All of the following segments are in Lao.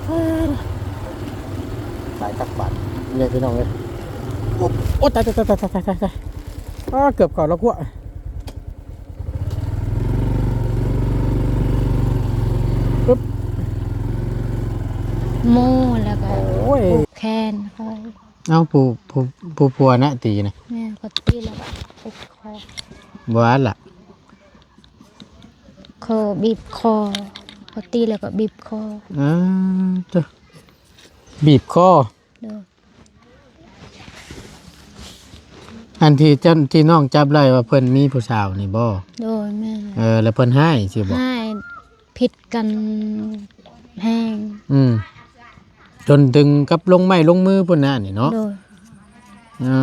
ຕາຍຄັກບາດນີ້ພີ່ນ້ອງເອີຍ. ໂອ້ ໂອ້ ຕາຍ ຕາຍ ຕາຍ ຕາຍ ຕາຍ ຕາຍ ຕາຍ. ອ້າ ເກືອບເຂົ້າລະກົວ. ປຶບ ໂມ້ ແລ້ວກໍ ໂອ້ຍ ຜູກແຂນຂ້ອຍ. ເອົ້າ ຜູ້ ຜູ້ ຜູ້ຜົວນະຕີນະ? ແມ່ນ ກໍຕີແລ້ວກໍຜູກຄໍ. ບໍ່ອັນລະ ຂໍບີບຄໍ ເຂົາຕີແລ້ວກໍບີບຄໍ. ເອີ ໂທ້ ບີບຄໍ. ໂດຍ. ອັນທີ່ເຈົ້າ ທີ່ນ້ອງຈັບໄດ້ວ່າເພິ່ນມີຜູ້ສາວນີ້ບໍ່? ໂດຍ ແມ່ນ. ເອີ ແລ້ວເພິ່ນຮ້າຍຊີ້ບໍ່? ຮ້າຍ ຜິດກັນແຮງ. ອືມ ຈົນເຖິງກັບລົງໄມ້ລົງມືພຸ້ນນະນີ້ເນາະ? ໂດຍ. ເອີ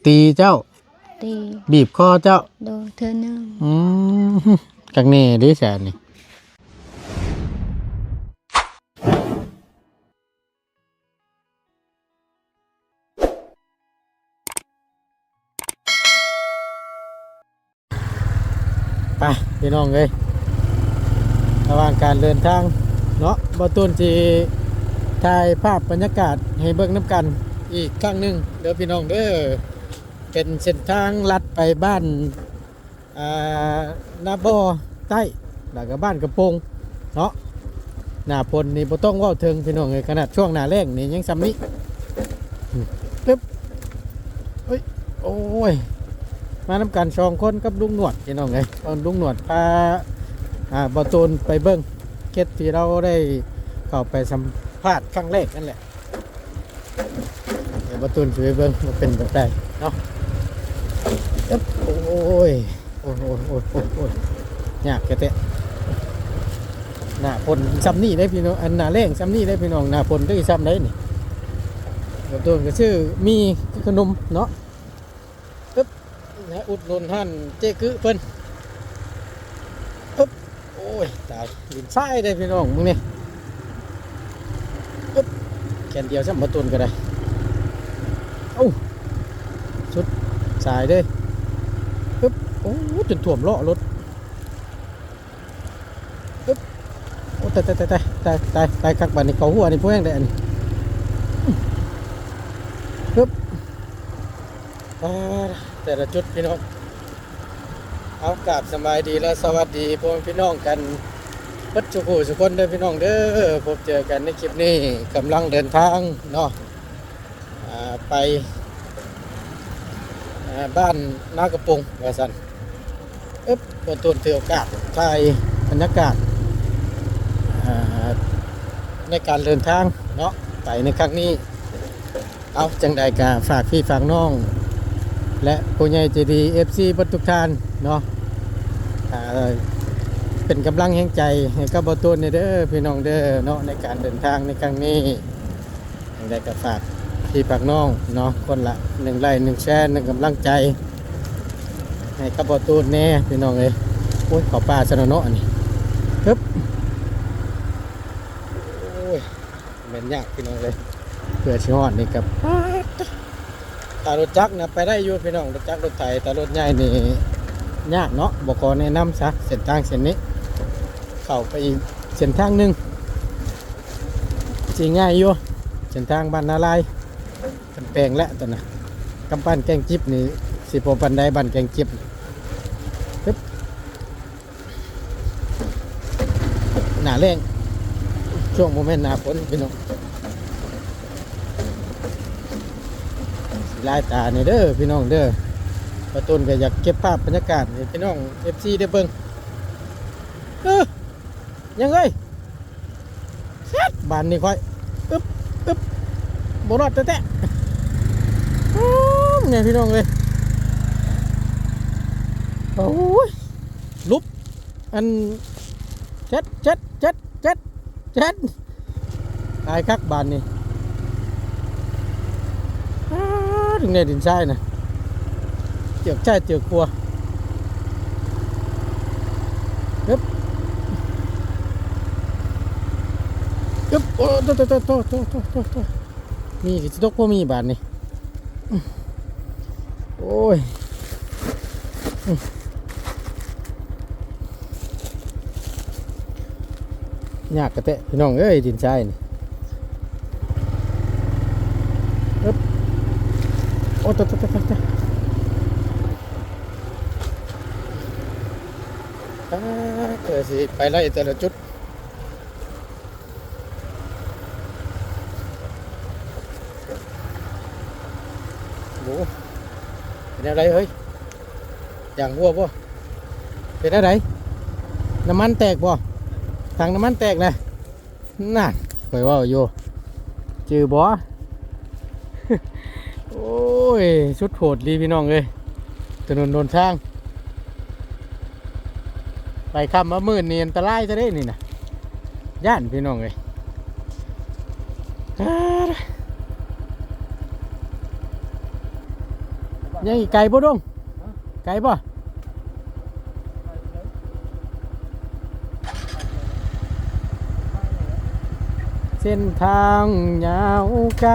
ຕີເຈົ້າ? ຕີ. ບີບຄໍເຈົ້າ? ໂດຍ ເທື່ອໜຶ່ງ. ອືມ ຄັກແນ່ເດ້ຊະນີ້. ໄປພີ່ນ້ອງເອີຍ ລະຫວ່າງການເດີນທາງເນາະ ບ່າວຕູນຊິຖ່າຍພາບບັນຍາກາດໃຫ້ເບິ່ງນຳກັນອີກຄັ້ງໜຶ່ງເດີພີ່ນ້ອງເດີ. ເປັນເສັ້ນທາງລັດໄປບ້ານ ອ່າ ນາບໍ່ໃຕ້ ແລ້ວກໍບ້ານກະໂປງເນາະ. ໜ້າຝົນນີ້ບໍ່ຕ້ອງເວົ້າເຖິງພີ່ນ້ອງເອີຍ ຂະໜາດຊ່ວງໜ້າແລ້ງນີ້ຍັງຊ່ຳນີ້. ອືມ ປຶບ ເອີຍ ໂອ້ຍ ມານຳກັນສອງຄົນກັບລຸງໜວດພີ່ນ້ອງເອີຍ. ເອີ ລຸງໜວດພາ ອ່າ ບ່າວຕູນໄປເບິ່ງເຂດທີ່ລາວໄດ້ເຂົ້າໄປສຳພາດຄັ້ງແລກນັ້ນແຫຼະ. ດຽວບ່າວຕູນຊິໄປເບິ່ງວ່າເປັນແບບໃດເນາະ. ອຶບ ໂອ້ຍ ໂອ້ຍ ໂອ້ຍ ໂອ້ຍ ໂອ້ຍ ໂອ້ຍ ຍາກແທ້ໆ. ໜ້າຝົນຊ່ຳນີ້ເດ້ພີ່ນ້ອງ ອັນໜ້າແລ້ງຊ່ຳນີ້ເດ້ພີ່ນ້ອງ ໜ້າຝົນກໍຊິຊ່ຳໃດນີ້. ບ່າວຕູນກໍຊື້ໝີ່ກັບຂະໜົມເນາະ. ປຶບ ມາອຸດໜູນຮ້ານເຈ້ກຶເພິ່ນ. ປຶບ ໂອ້ຍ ຕາຍ ດິນຊາຍເດ້ພີ່ນ້ອງ ເບິ່ງນີ້. ປຶບ ແຂນດຽວຊ້ຳ ບ່າວຕູນກໍໄດ້. ເອົ້າ ສຸດສາຍເດ້. ປຶບ ໂອ້ ຈົນຖ້ວມລໍ້ລົດ. ປຶບ ໂອ້ ຕາຍ ຕາຍ ຕາຍ ຕາຍ ຕາຍ ຕາຍຄັກບາດນີ້ ເຂົ້າຫົວນີ້ ຜູ້ແຮງໄດ໋ອັນນີ້. ປຶບ ອ່າ ແຕ່ລະຈຸດພີ່ນ້ອງ. ເອົາ ກາບສະບາຍດີ ແລະ ສະຫວັດດີພໍ່ແມ່ພີ່ນ້ອງກັນເບິດສູ່ຜູ້ສູ່ຄົນເດີພີ່ນ້ອງເດີ. ພົບເຈີກັນໃນຄລິບນີ້ ກຳລັງເດີນທາງເນາະ ອ່າ ໄປ ອ່າ ບ້ານນາກະປົງວ່າຊັ້ນ. ອຶບ ບ່າວຕູນຖືໂອກາດຖ່າຍບັນຍາກາດ ອ່າ ໃນການເດີນທາງເນາະ ໄປໃນຄັ້ງນີ້. ເອົາ ຈັ່ງໃດກໍຝາກພີ່ຝາກນ້ອງ ແລະ ຜູ້ໃຫຍ່ໃຈດີ ເອັຟຊີ ເບິດທຸກທ່ານເນາະ ອ່າ ເປັນກຳລັງແຮງໃຈໃຫ້ກັບບ່າວຕູນແດ່ເດີພີ່ນ້ອງເດີເນາະ ໃນການເດີນທາງໃນຄັ້ງນີ້. ຈັ່ງໃດກໍຝາກພີ່ຝາກນ້ອງເນາະ ຄົນລະໜຶ່ງໄລ້ ໜຶ່ງແຊ ໜຶ່ງກຳລັງໃຈ ໃຫ້ກັບບ່າວຕູນແດ່ພີ່ນ້ອງເອີຍ. ໂອ້ຍ ເຂົ້າປ່າຊະເນາະອັນນີ້. ປຶບ ໂອ້ຍ ແມ່ນຍາກພີ່ນ້ອງເອີຍ ເພື່ອຊິຮອດນີ້ກໍ ປາດ ຖ້າລົດຈັກນະໄປໄດ້ຢູ່ພີ່ນ້ອງ ລົດຈັກລົດໄຖ ແຕ່ລົດໃຫຍ່ນີ້ຍາກເນາະ. ບໍ່ຂໍແນະນຳຊະ ເສັ້ນທາງເສັ້ນນີ້ ເຂົ້າໄປອີກເສັ້ນທາງໜຶ່ງຊິງ່າຍຢູ່ ເສັ້ນທາງບ້ານນາລາຍ ເພິ່ນແປງແລ້ວຕອນນະ ກັບບ້ານແກ້ງຈິບນີ້ຊິບໍ່ປານໃດ ບ້ານແກ້ງຈິບ. ປຶບ ໜ້າແລ້ງ ຊ່ວງບໍ່ແມ່ນໜ້າຝົນພີ່ນ້ອງ. ຊິລາຍຕາແດ່ເດີພີ່ນ້ອງເດີ ບ່າວຕູນກໍຢາກເກັບພາບບັນຍາກາດໃຫ້ພີ່ນ້ອງ ເອັຟຊີ ໄດ້ເບິ່ງ. ເອີ ຍັງເອີຍ ຊັດ ບາດນີ້ຂ້ອຍ ອຶບ ອຶບ ບໍ່ລອດແທ້ໆ. ໂອ້ ແມ່ພີ່ນ້ອງເອີຍ ໂອ້ຍ ຫຼຸບ ອັນ ເຈັດ ເຈັດ ເຈັດ ເຈັດ ເຈັດ ຕາຍຄັກບາດນີ້. ອ້າ ເຖິງແດ່ດິນຊາຍນະ ເຈືອກຊ້າຍເຈືອກຂວາ. ອຶບ ອຶບ ໂອ້ ໂຕ ໂຕ ມີຊິຕົກບໍ່ມີບາດນີ້. ໂອ້ຍ ຍາກກະແຕະພີ່ນ້ອງເອີຍ ດິນຊາຍນີ້. ອຶບ ໂອ້ ຕາຍ ຕາຍ ຕາຍ ຕາຍ ຕາຍ. ເອີ ເພື່ອຊິໄປໄລ່ແຕ່ລະຈຸດ. ໂອ້ ເປັນແນວໃດເຮີ້ຍ? ຢາງຮົ່ວບໍ່? ເປັນແນວໃດ? ນ້ຳມັນແຕກບໍ່? ຖັງນ້ຳມັນແຕກນະ. ນັ້ນ ຂ້ອຍເວົ້າຢູ່ ຈື່ບໍ່? ໂອ້ຍ ສຸດໂຫດອີ່ຫຼີພີ່ນ້ອງເອີຍ ຖະໜົນຫົນທາງ. ໄປຄ່ຳມາມືດນີ້ອັນຕະລາຍຊະເດ້ນີ້ນະ ຢ້ານພີ່ນ້ອງເອີຍ. ຍັງອີກໄກບໍ່ດົງ? ໄກບໍ່? ເສັ້ນທາງຍາວໄກ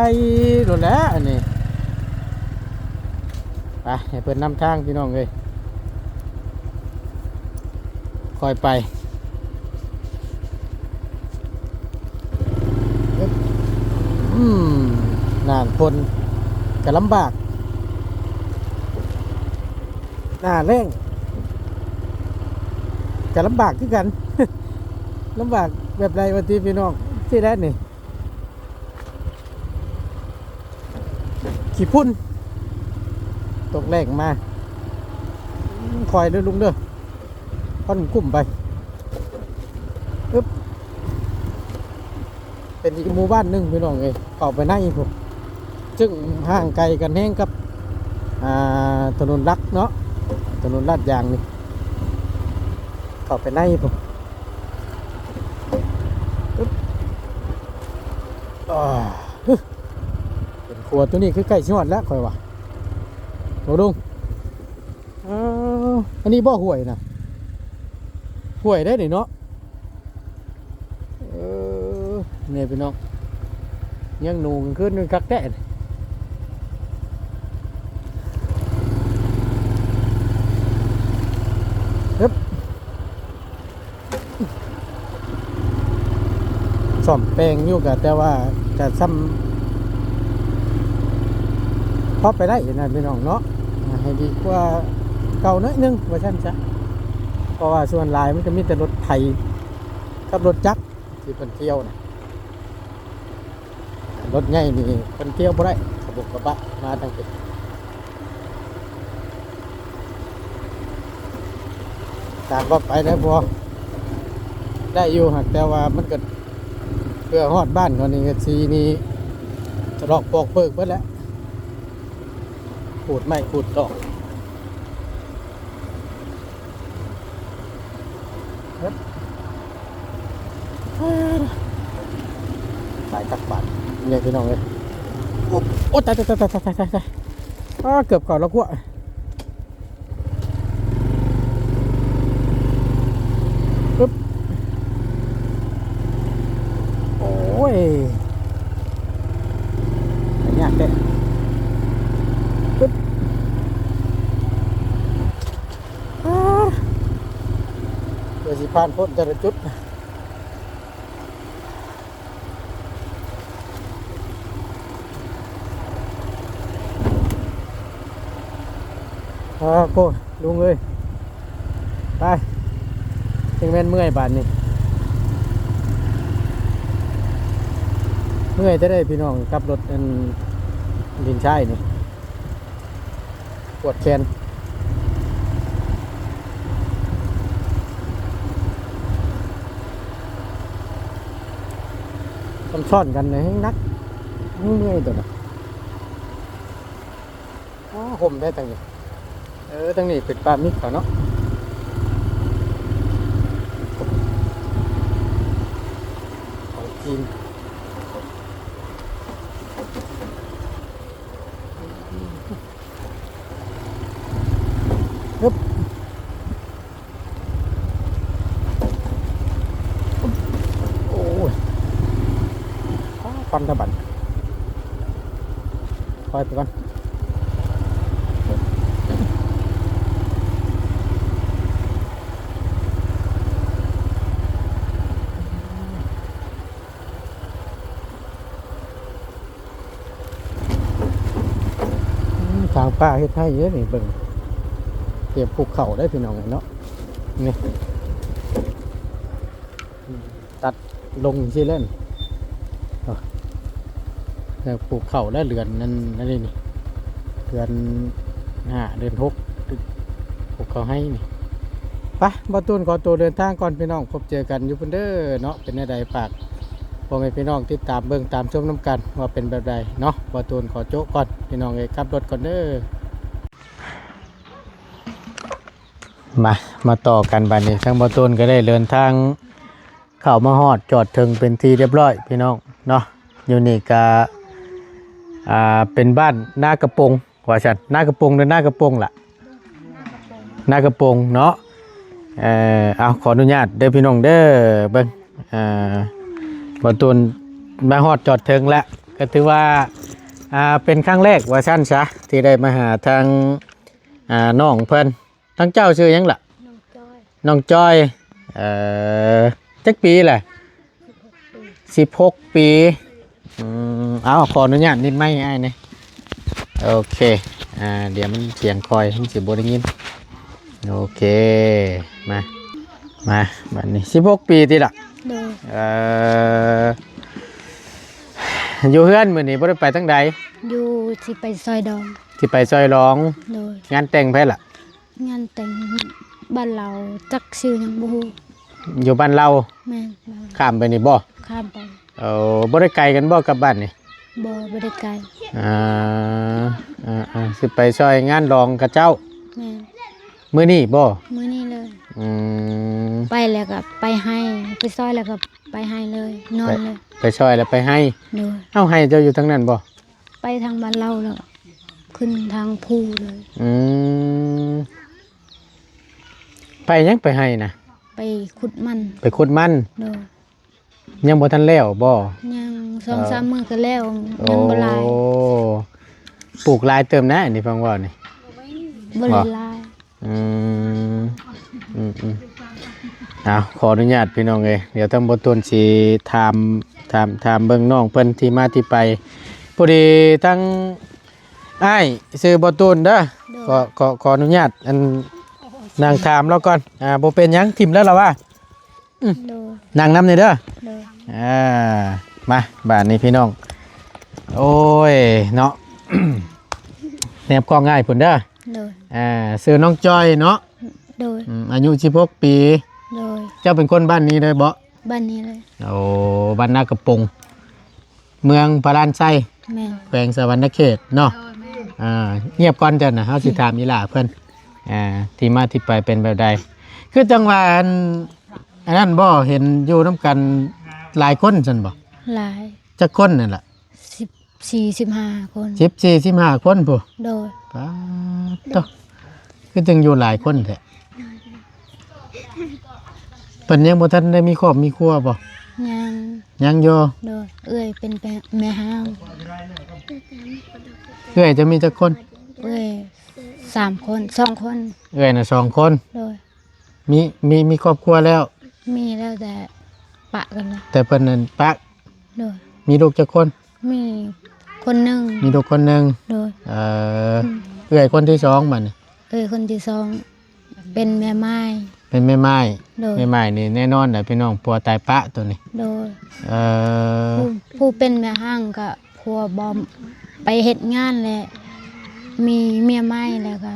ໂລດແຫຼະອັນນີ້. ໄປ ໃຫ້ເພິ່ນນຳທາງພີ່ນ້ອງເອີຍ ຄ່ອຍໄປ. ອືມ ໜ້າຝົນກະລຳບາກ ໜ້າແລ້ງກະລຳບາກຄືກັນ. ລຳບາກແບບໃດວະຕິພີ່ນ້ອງ? ຊີ້ແຫຼະນີ້ ຂີ້ຝຸ່ນຕົກແລ້ງມາ. ອືມ ຄ່ອຍເດີລຸງເດີ ຄວັນກຸ້ມໄປ. ອຶບ ເປັນອີກໝູ່ບ້ານໜຶ່ງພີ່ນ້ອງເອີຍ ເຂົ້າໄປໃນພຸ້ນ ຊຶ່ງຫ່າງໄກກັນແຮງກັບ ອ່າ ຖະໜົນຫຼັກເນາະ ຖະໜົນລາດຢາງນີ້ ເຂົ້າໄປໃນພຸ້ນ. ອຶບ ອ່າ ເປັນຂົວໂຕນີ້ຄືໃກ້ຊິຮອດແລ້ວຂ້ອຍວ່າ ໂຕລຸງ. ເອີ ອັນນີ້ບໍ່ຫ້ວຍນະ? ຫ້ວຍໄດ໋ນີ້ເນາະ. ເອີ ນີ້ພີ່ນ້ອງ ຍັງໜູກາງຄືນນີ້ຄັກແທ້. ອຶບ ສ້ອມແປງຢູ່ກະ ແຕ່ວ່າກະຊ່ຳພໍໄປໄດ້ນະພີ່ນ້ອງເນາະ ໃຫ້ດີກວ່າເກົ່າໜ້ອຍໜຶ່ງວ່າຊັ້ນຊະ. ເພາະວ່າສ່ວນຫຼາຍມັນກະມີແຕ່ລົດໄຖກັບລົດຈັກທີ່ເພິ່ນກ່ຽວນະ. ລົດໃຫຍ່ນີ້ເພິ່ນກ່ຽວບໍ່ໄດ້ ກະບົກກະບະມາທາງພີ້. ການວ່າໄປໄດ້ບໍ່ ໄດ້ຢູ່ ຫາກແຕ່ວ່າມັນກະ ເພື່ອຮອດບ້ານເຂົານີ້ກະຊິນີ້ ຖະລອກປອກເປີກເບິດແລ້ວ ຂູດໄມ້ຂູດຕອກ. ໄປຈັກບາດນີ້ພີ່ນ້ອງເອີຍ. ໂອ້ ໂອ້ ຕາຍ ຕາຍ ຕາຍ ຕາຍ ຕາຍ ຕາຍ ອ້າ ເກືອບເຂົ້າລະຂົ້ວ. ປຶບ ໂອ້ຍ ຍາກແທ້. ປຶບ ອ້າ ເພື່ອຊິຜ່ານພົ້ນແຕ່ລະຈຸດ. ອາ ໂອ້ ລຸງເອີຍ ໄປ ຈັ່ງແມ່ນເມື່ອຍບາດນີ້ ເມື່ອຍແທ້ເດ້ພີ່ນ້ອງ ກັບລົດອັນດິນຊາຍນີ້. ປວດແຂນ ມັນຊ້ອນກັນແຮງໜັກ ເມື່ອຍໂຕນະ. ໂອ້ ຮົ່ມໄດ້ທາງນີ້ ເອີ ທາງນີ້ເປັນປ່າມິກເຂົາເນາະ ຂອງຈີນ. ຮຶບ ໂອ້ຍ ຄວັນຕະບັນ ຖອຍໄປກ່ອນ. ທາງປ່າເຮັດໄຮ່ເດ້ນີ້ ເບິ່ງ ຕຽມປູກເຂົ້າໄດ້ພີ່ນ້ອງເອີຍເນາະ ນີ້ ຕັດລົງຊີ້ແລ້ວນີ້ ເອີ ປູກເຂົ້າແລ້ວ ເດືອນນັ້ນ ອັນນີ້ນີ້ ເດືອນຫ້າ ເດືອນຫົກ ປູກເຂົ້າໄຮ່ນີ້. ໄປ ບ່າວຕູນຂໍຕົວເດີນທາງກ່ອນພີ່ນ້ອງ ພົບເຈີກັນຢູ່ພຸ້ນເດີເນາະ. ເປັນແນວໃດ ຝາກພໍ່ແມ່ພີ່ນ້ອງຕິດຕາມເບິ່ງຕາມຊົມນຳກັນວ່າເປັນແບບໃດເນາະ. ບ່າວຕູນຂໍໂຈະກ່ອນພີ່ນ້ອງເອີຍ ຂັບລົດກ່ອນເດີ. ມາ ມາຕໍ່ກັນບາດນີ້ ທາງບ່າວຕູນກໍໄດ້ເດີນທາງເຂົ້າມາຮອດຈອດເຖິງເປັນທີ່ຮຽບຮ້ອຍພີ່ນ້ອງເນາະ. ຢູ່ນີ້ກະ ອ່າ ເປັນບ້ານນາກະປົງວ່າຊັ້ນ ນາກະປົງ ຫຼື ນາກະປົງລະ ນາກະປົງເນາະ. ເອີ ເອົາ ຂໍອະນຸຍາດເດີພີ່ນ້ອງເດີ ເບິ່ງ ອ່າ ບ່າວຕູນມາຮອດຈອດເຖິງແລ້ວ ກໍຖືວ່າ ອ່າ ເປັນຄັ້ງແລກວ່າຊັ້ນຊະ ທີ່ໄດ້ມາຫາທາງ ອ່າ ນ້ອງເພິ່ນ. ທາງເຈົ້າຊື່ຫຍັງລະ? ນ້ອງຈອຍ ນ້ອງຈອຍ ເອີ ຈັກປີລະ? ສິບຫົກປີ ສິບຫົກປີ ອືມ ເອົາ ຂໍອະນຸຍາດນິດໄມໃຫ້ອ້າຍແດ່ ໂອເຄ ອ່າ ດຽວມັນສຽງຄ່ອຍ ມັນຊິບໍ່ໄດ້ຍິນ ໂອເຄ ມາ ມາ ບາດນີ້ ສິບຫົກປີຕິລະ? ໂດຍ ເອີ ຢູ່ເຮືອນມື້ນີ້ບໍ່ໄດ້ໄປທາງໃດ? ຢູ່ ຊິໄປຊອຍດອງ ຊິໄປຊອຍດອງ ໂດຍ ງານແຕ່ງໃຜລະ? ງານແຕ່ງບ້ານລາວ ຈັກຊື່ຫຍັງບໍ່ຮູ້ ຢູ່ບ້ານລາວ ແມ່ນ ຂ້າມໄປນີ້ບໍ່? ຂ້າມໄປ ເອີ ບໍ່ໄດ້ໄກກັນບໍ່ກັບບ້ານນີ້? ບໍ່ ບໍ່ໄດ້ໄກ ອ່າ ອ່າໆ ຊິໄປຊ່ອຍງານດອງເຂົາເຈົ້າ ແມ່ນ ມື້ນີ້ບໍ່? ມື້ນີ້ເລີຍ ອືມ ໄປແລ້ວກໍໄປໄຮ່ ໄປຊ່ອຍແລ້ວກໍໄປໄຮ່ເລີຍ ນອນເລີຍ ໄປ ໄປຊ່ອຍແລ້ວໄປໄຮ່ ໂດຍ ເອົ້າ ໄຮ່ເຈົ້າຢູ່ທາງນັ້ນບໍ່? ໄປທາງບ້ານລາວ ແລ້ວຂຶ້ນທາງພູເລີຍ ອືມ ໄປຫຍັງໄປໄຮ່ນະ? ໄປຂຸດມັນ ໄປຂຸດມັນ ໂດຍ ຍັງບໍ່ທັນແລ້ວບໍ່? ຍັງ ສອງສາມມື້ກໍແລ້ວ ເອີ ຍັງບໍ່ຫຼາຍ ໂອ້ ປູກຫຼາຍເຕີບນະ ອັນນີ້ຟັງເວົ້ານີ້ ບໍ່ໄດ້ຫຼາຍ ອືມ ອືມໆ ເອົາ ຂໍອະນຸຍາດພີ່ນ້ອງເອີຍ ດຽວທາງບ່າວຕູນຊິຖາມ ຖາມ ຖາມເບິ່ງນ້ອງເພິ່ນທີ່ມາທີ່ໄປ ພໍດີທາງອ້າຍຊື່ບ່າວຕູນເດີ ໂດຍ ຂໍ ຂໍ ຂໍອະນຸຍາດ ອັນ ນັ່ງຖາມລາວກ່ອນ ອ່າ ບໍ່ເປັນຫຍັງ ຖິ້ມແລ້ວລະວ່າ ອືມ ໂດຍ ນັ່ງນຳນີ້ເດີ ໂດຍ ອ່າ ມາ ບາດນີ້ພີ່ນ້ອງ ໂອ້ຍ ເນາະ ແນບກ້ອງອ້າຍພຸ້ນເດີ ໂດຍ ອ່າ ຊື່ນ້ອງຈອຍເນາະ ໂດຍ ອືມ ອາຍຸສິບຫົກປີ ໂດຍ ເຈົ້າເປັນຄົນບ້ານນີ້ເລີຍບໍ່? ບ້ານນີ້ເລີຍ ໂອ້ ບ້ານນາກະປົງ ເມືອງພະລານໄຊ ແມ່ນ ແຂວງສະຫວັນນະເຂດເນາະ ໂດຍ ແມ່ນ ອ່າ ງຽບກ່ອນເຈົ້ານະ ເຮົາຊິຖາມອີ່ຫຼ້າເພິ່ນ ອ່າ ທີ່ມາທີ່ໄປເປັນແບບໃດ ຄືຈັ່ງວ່າ ອັນ ອັນນັ້ນບໍ່ ເຫັນຢູ່ນຳກັນຫຼາຍຄົນຊັ້ນບໍ່? ຫຼາຍ ຈັກຄົນນັ້ນລະ? ສິບສີ່ ສິບຫ້າຄົນ ສິບສີ່ ສິບຫ້າຄົນພຸ້ນ ໂດຍ ປາດໂທ້ ຄືຈັ່ງຢູ່ຫຼາຍຄົນແທ້ ເພິ່ນຍັງບໍ່ທັນໄດ້ມີຄອບມີຄົວບໍ່? ຍັງ ຍັງຢູ່ ໂດຍ ເອື້ອຍເປັນແມ່ຮ້າງ ເອື້ອຍເຈົ້າມີຈັກຄົນ? ເອື້ອຍສາມຄົນ ສອງຄົນ ເອື້ອຍນະສອງຄົນ ໂດຍ ມີ ມີ ມີຄອບຄົວແລ້ວ? ມີແລ້ວ ແຕ່ປະກັນແລ້ວ ແຕ່ເພິ່ນນັ້ນປະ ໂດຍ ມີລູກຈັກຄົນ? ມີຄົນໜຶ່ງ ມີລູກຄົນໜຶ່ງ ໂດຍ ເອີ ອືມ ເອື້ອຍຄົນທີສອງບັດນີ້ ເອື້ອຍຄົນທີສອງ ເປັນແມ່ໝ້າຍ ເປັນແມ່ໝ້າຍ ໂດຍ ແມ່ໝ້າຍນີ້ແນ່ນອນແຫຼະພີ່ນ້ອງ ຜົວຕາຍປະໂຕນີ້ ໂດຍ ເອີ ຜູ້ ຜູ້ເປັນແມ່ຮ້າງກໍຜົວບໍ່ໄປເຮັດງານ ແລະ ມີເມຍໃໝ່ ແລ້ວກໍ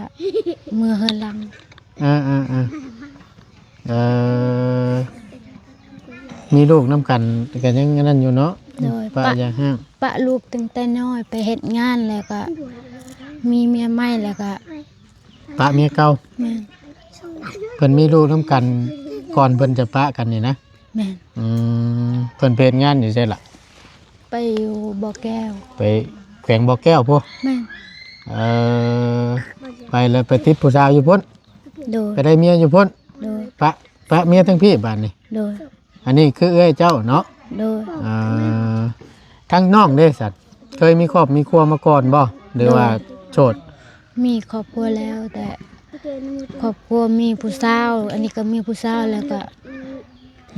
ເມືອເຮືອນຫຼັງ ເອີໆໆ ເອີ ມີລູກນຳກັນກໍຍັງອັນນັ້ນຢູ່ເນາະ ໂດຍ ປະ ປະ ຢ່າຮ້າງ ປະລູກຕັ້ງແຕ່ນ້ອຍໄປເຮັດງານ ແລ້ວກໍມີເມຍໃໝ່ ແລ້ວກໍປະເມຍເກົ່າ ແມ່ນ ເພິ່ນມີລູກນຳກັນກ່ອນເພິ່ນຈະປະກັນນີ້ນະ ແມ່ນ ອືມ ເພິ່ນໄປເຮັດງານຢູ່ໃສລະ? ໄປຢູ່ບໍ່ແກ້ວ ໄປແຂວງບໍ່ແກ້ວພຸ້ນ ແມ່ນ ເອີ ໄປແລ້ວໄປຕິດຜູ້ສາວຢູ່ພຸ້ນ ໂດຍ ໄປໄດ້ເມຍຢູ່ພຸ້ນ ໂດຍ ປະ ປະເມຍທັງພີ້ບາດນີ້ ໂດຍ ອັນນີ້ຄືເອື້ອຍເຈົ້າເນາະ ໂດຍ ອ່າ ທາງນ້ອງເດ້ສັດ ເຄີຍມີຄອບມີຄົວມາກ່ອນບໍ່ ຫຼືວ່າ ໂດຍ ໂສດ? ມີຄອບຄົວແລ້ວ ແຕ່ຄອບຄົວມີຜູ້ສາວ ອັນນີ້ກໍມີຜູ້ສາວ ແລ້ວກໍ